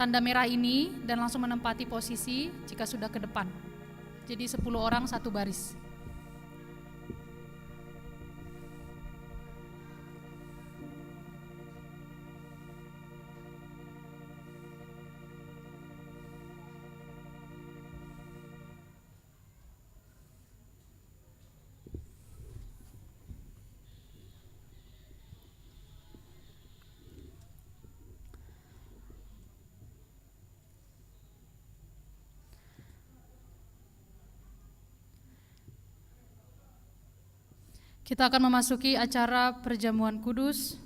tanda merah ini dan langsung menempati posisi jika sudah ke depan. Jadi sepuluh orang satu baris. Kita akan memasuki acara perjamuan kudus.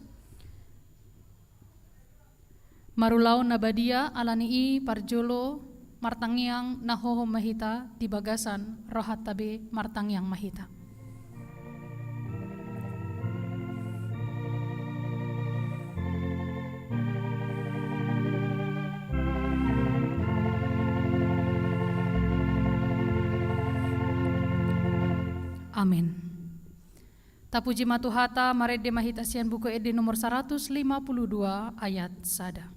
Marulaon na badia, alani i parjolo martangiang na hohom ma hita di bagasan rohanta be, martangiang ma hita. Amin. Tapuji ma Tuhanta, marende ma hita sian Buku Ende nomor saratus lima puluh dua ayat sada.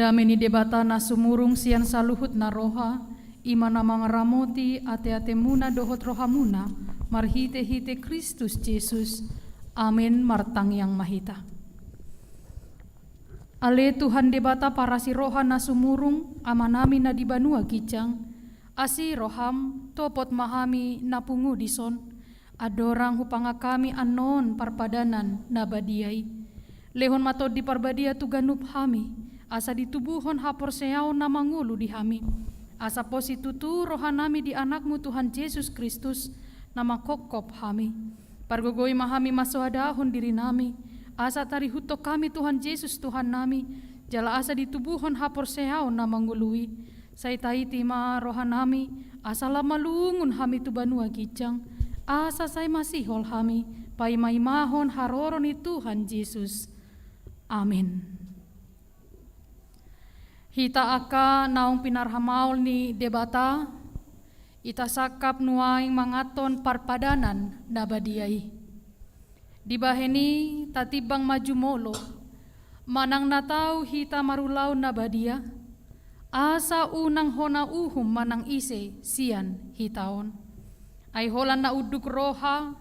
Dame ni Debata na sumurung sian saluhutna roha, i ma na mangaramoti ateatemuna dohot rohamuna, marhitehite Kristus Jesus. Amin. Martangiang ma hita. Ale Tuhan Debata parasi roha na sumurung, Amanami na di banua ginjang, asi roham, topot ma hami na pungu dison. Andorang hupangan hami annon parpadanan na badia i, lehon ma Tondi Parbadia tu ganup hami, asa ditubuhon haporseaon na mangolu di hami, asa posi tutu rohanami di Anakmu Tuhan Jesus Kristus, na manghophop hami. Pargogoi ma hami mansoadahon dirinami, asa tarihuthon hami Tuhan Jesus Tuhannami, jala asa ditubuhon haporseaon na mangolu i. Sai tahiti ma rohanami, asa lam malungun hami tu banua ginjang, asa sai masihol hami paimaimahon haroro ni Tuhan Jesus. Amin. Hita angka naung pinarhamaol ni Debata, hita sangkap nuaeng manganhon parpadanan na badia i. Dibahen i tatimbang ma jumolo, Manang na tau hita marulaon na badia, asa unang hona uhum manang ise sian hita on. Ai holan na unduk roha,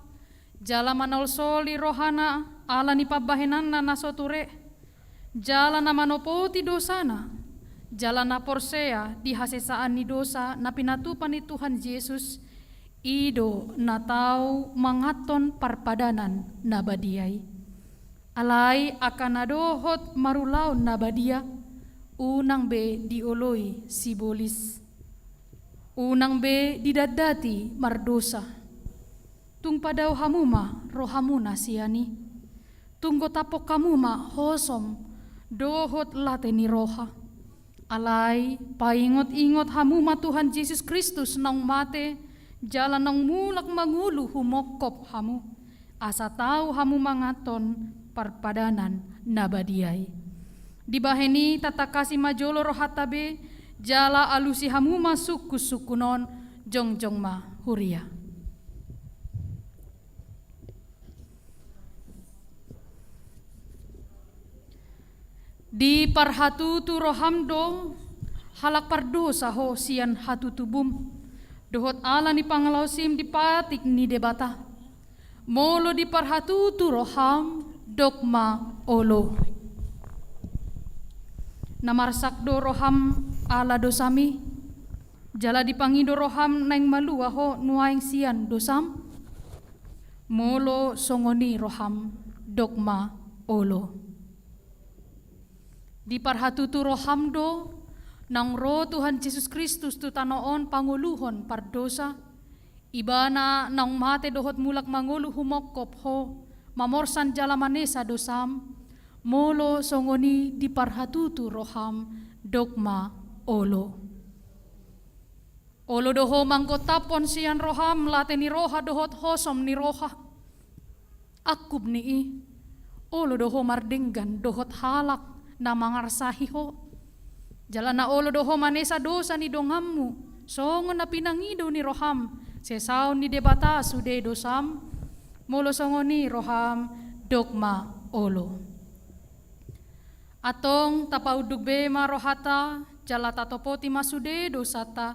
jala manolsoli rohana ala ni pambahenanna na so ture, jala na manopoti dosana, jala na porsea di hasesaan ni dosa na pinatupa ni Tuhan Jesus, i do na tau manganhon parpadanan na badia i. Alai angka na dohot marulaon na badia, unang be dioloi sibolis, unang be didatdati mardosa. Tung padao hamu ma rohamuna sian i. Tung gotaphon hamu ma hosom dohot late ni roha. Alai paingot-ingot hamu ma Tuhan Jesus Kristus naung mate, jala naung mulak mangolu humongkop hamu, asa tau hamu manganhon parpadanan na badia i. Dibahen i tatangkasi ma jolo rohanta be, jala alusi hamu ma sungkun-sungkun on. Jongjong ma, huria. Diparhatutu roham do, halak pardosa ho sian hatutubum, dohot ala ni pangalaosim di patik ni Debata. Molo diparhatutu roham, dok ma olo. Na marsak do roham ala dosam i, jala dipangido roham naeng malua ho nuaeng sian dosam? Molo songon i roham, dok ma olo. Diparhatutu roham do, naung ro Tuhan Jesus Kristus tu tano on pangoluhon pardosa, Ibana naung mate dohot mulak mangolu humongkop ho, mamorsan jala manesa dosam? Molo songon i diparhatutu roham, dok ma olo. Olo do ho manggontaphon sian roham late ni roha dohot hosom ni roha. Angkup ni i, olo do ho mardenggan dohot halak na mangarsahi ho. Jala na olo do ho manesa dosa ni donganmu, songon na pinangido ni roham sesaon ni Debata sude dosam? Molo songon i roham, dok ma olo. Antong tapaunduk be ma rohanta, jala tatopoti ma sude dosanta,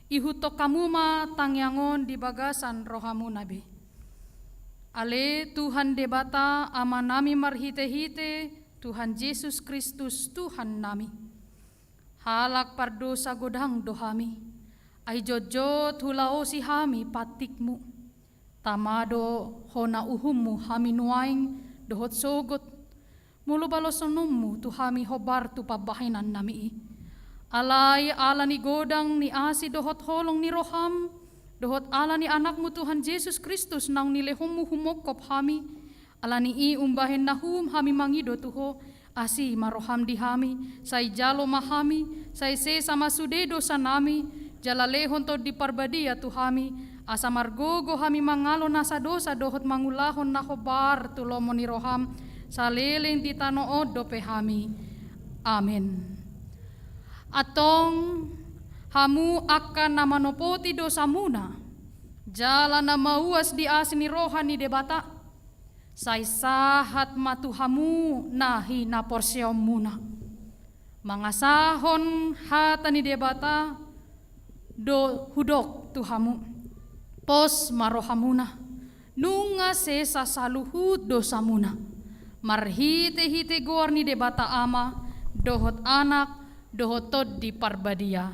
ihuthon hamu ma tangiang on di bagasan rohamuna be. Ale Tuhan Debata Amanami marhite-hite Tuhan Jesus Kristus Tuhannami. Halak pardosa godang do hami, ai jotjot hulaosi hami pantikmu. Tama do hona uhummu hami nuaeng dohot sogot, molo balosononmu tu hami hombar tu pambahenannami i. Alai ala ni godang ni asi dohot holong ni roham, dohot ala ni Anakmu Tuhan Jesus Kristus naung nilehonmu humongkop hami, ala ni i umbahen na hum hami mangido tu ho, asi ma roham di hami, sai jalo ma hami, sai sesa ma sude dosanami, jala lehon Tondi Parbadia tu hami, asa margogo hami mangalo nasa dosa dohot mangulahon na hombar tu lomo ni roham, saleleng di tano on dope hami. Amen. Antong hamu angka na manopoti dosamuna, jala na mauas di asi ni roha ni Debata, sai sahat ma tu hamu na hinaporseaonmuna. Mangasahon hata ni Debata do hudok tu hamu. Pos ma rohamuna, nunga sesa saluhut dosamuna, marhite-hite goar ni Debata Ama, dohot Anak, dohot Tondi Parbadia.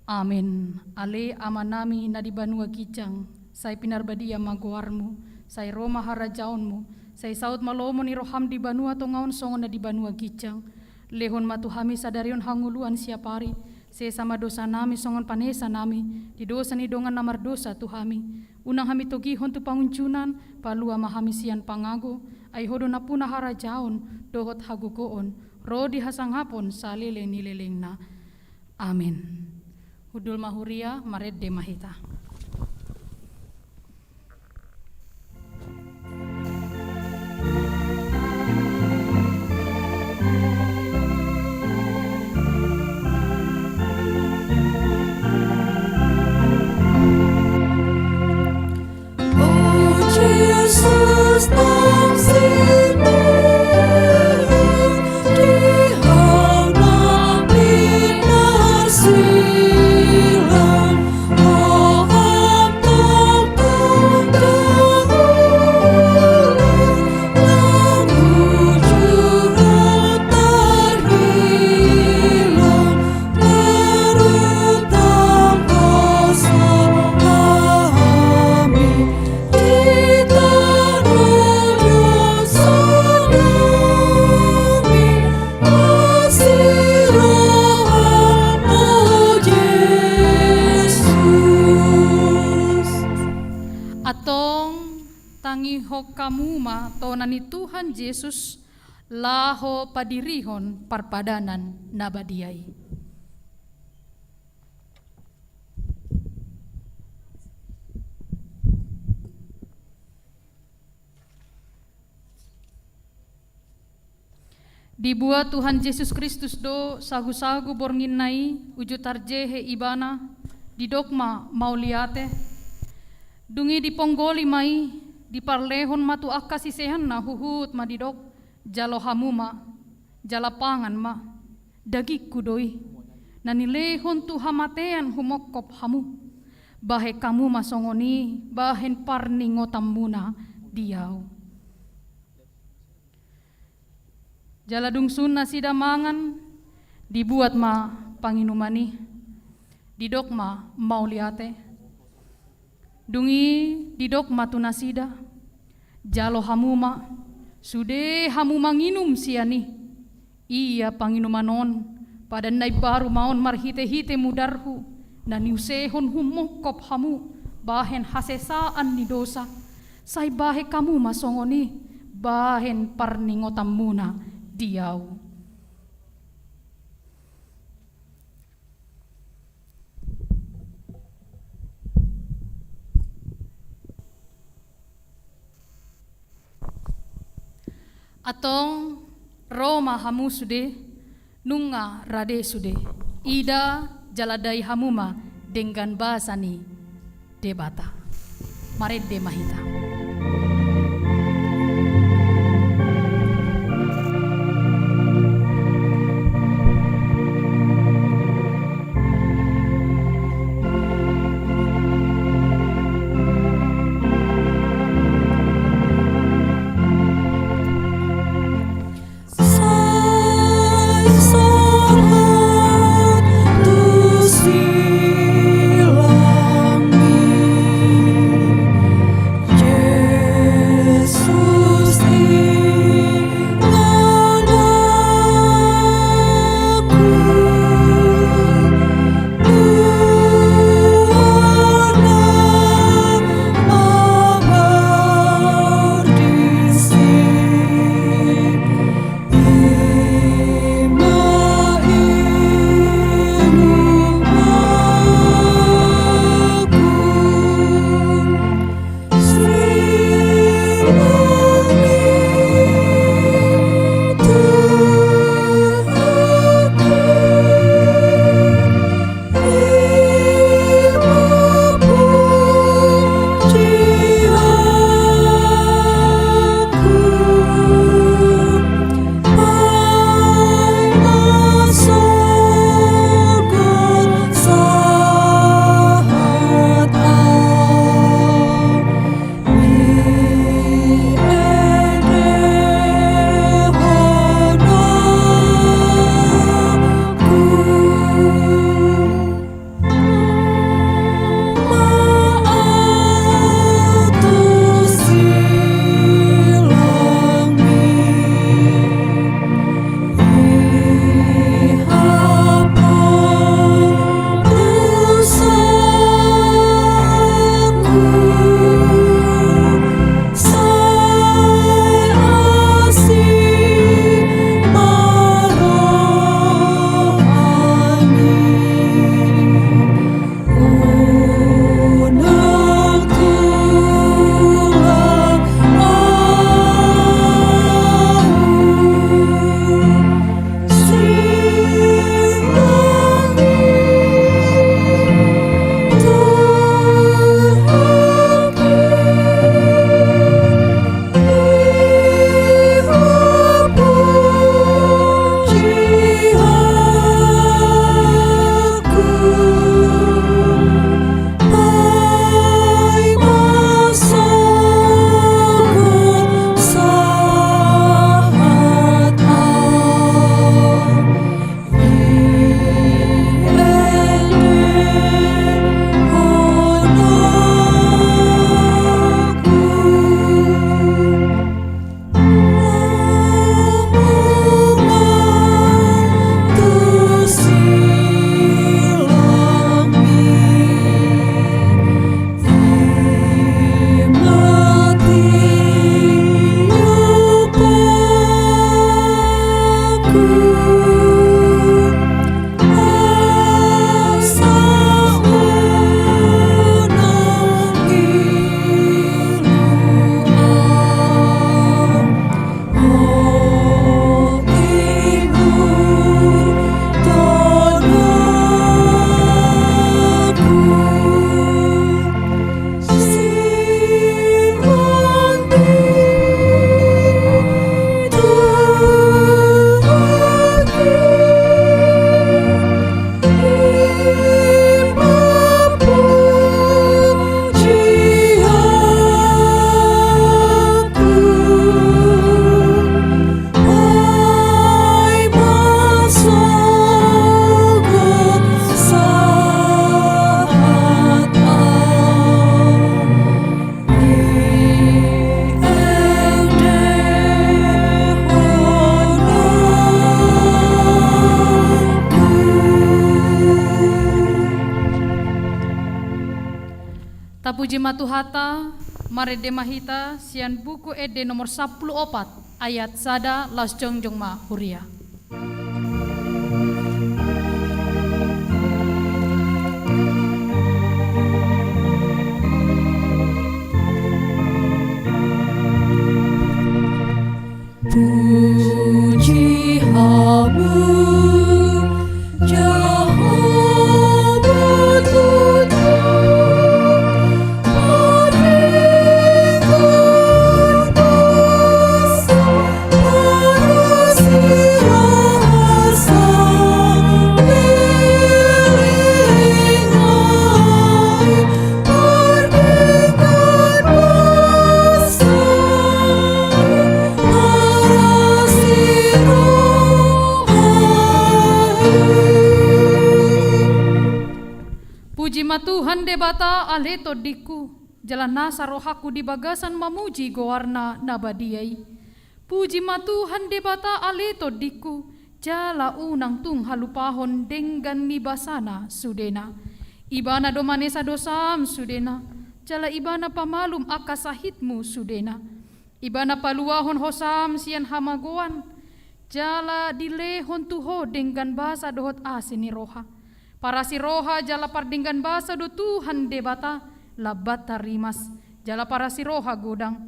Amen. Ale Amanami na di banua ginjang, sai pinarbadia ma goarmu, sai ro ma harajaonmu, sai saut ma lomo ni roham di banua tonga on songon na di banua ginjang. Lehon ma tu hami sadari on hangoluan siapari, sesa ma dosanami songon panesanami di dosa ni dongan na mardosa tu hami. Unang hami togihon tu pangunjunan, palua ma hami sian pangago, ai ho do nampuna harajaon, dohot hagogoon, ro di hasangapon saleleng ni lelengna. Amen. Hundul ma huria, marende ma hita. O Jesus, naung sinurat. Hamu ma tona ni Tuhan Jesus laho padirihon parpadanan na badia i. Dibuat Tuhan Jesus Kristus do sagusagu bornginna i, uju tarjehe Ibana, didok ma mauliate. Dung i diponggoli ma i, diparlehon ma tu angka siseanna, huhut ma didok: Jalo hamu ma, jala pangan ma, dagingku do i, na nilehon tu hamatean humongkop hamu. Bahen hamu ma songon i bahen parningotanmuna di ahu. Jala dung sun nasida mangan, dibuat ma panginuman i, didok ma mauliate. Dung i didok ma tu nasida: Jalo hamu ma, sude hamu manginum sian i. Ia panginuman on, padan na imbaru ma on marhitehite mudarhu, na niusehon humongkop hamu bahen hasesaan ni dosa. Sai bahen hamu ma songon i bahen parningotanmuna di ahu. Antong ro ma hamu sude, nunga rade sude. Ida jala dai hamu ma denggan basa ni Debata. Marende ma hita. Tapuji ma Tuhanta, marende ma hita sian Buku Ende nomor sampulu opat, ayat sada, laos jongjong ma huria. Puji hamu, Jahowa Tuhan, Panindahan kuasa, parasi roha saleleng nai, pardenggan basa, parasi roha i. Puji ma Tuhan Debata, ale tondingku, jala nasa rohangku di bagasan mamuji goarna na badia i. Puji ma Tuhan Debata, ale tondingku, jala unang tung halupahon denggan ni basana sudena. Ibana do manesa dosam sudena, jala Ibana pamalum angka sahitmu sudena. Ibana paluahon hosam sian hamagoan, jala dilehon tu ho denggan basa dohot asi ni roha. Parasi roha jala pardenggan basa do Tuhan Debata, Lambanta rimas, jala parasi roha godang.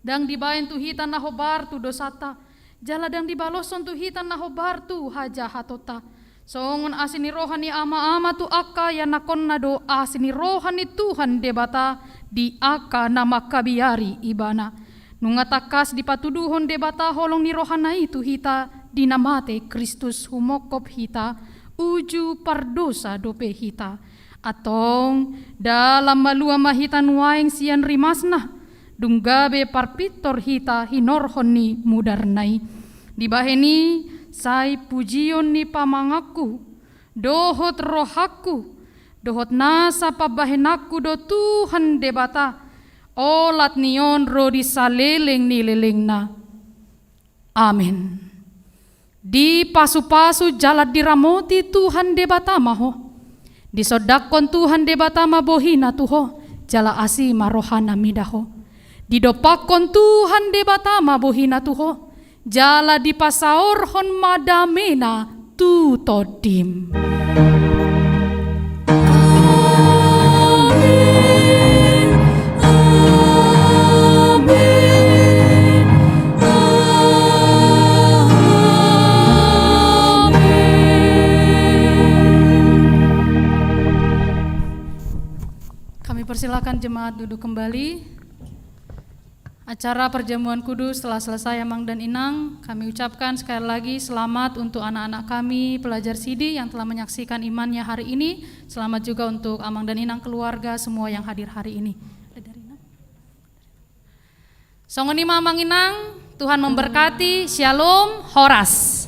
Ndang dibaen tu hita na hombar tu dosanta, jala ndang dibaloshon tu hita na hombar tu hajahatonta. Songon asi ni roha ni ama-ama tu angka ianakhonna do asi ni roha ni Tuhan Debata di angka na mangkabiari Ibana. Nunga tangkas dipatuduhon Debata holong ni rohana i tu hita di na mate Kristus humongkop hita, uju pardosa dope hita. Antong, dalan malua ma hita nuaeng sian rimasna, dung gabe parpintor hita hinorhon ni mudarna i. Dibahen i, sai pujion ni pamanganku, dohot rohangku, dohot nasa pambahenanku do Tuhan Debata, olat ni on ro di saleleng ni lelengna. Amen. Dipasupasu jala diramoti Tuhan Debata ma ho. Disondangkon Tuhan Debata ma bohina tu ho, jala asi ma rohana mida ho. Didompakkon Tuhan Debata ma bohina tu ho, jala dipasaorhon ma damena tu tondim. Amen. Amen. Amen. Kami persilakan jemaat duduk kembali. Acara perjamuan kudus telah selesai, Amang dan Inang. Kami ucapkan sekali lagi selamat untuk anak-anak kami, pelajar Sidi yang telah menyaksikan imannya hari ini. Selamat juga untuk Amang dan Inang keluarga semua yang hadir hari ini. Songon i ma, Amang Inang, Tuhan memberkati. Shalom, horas.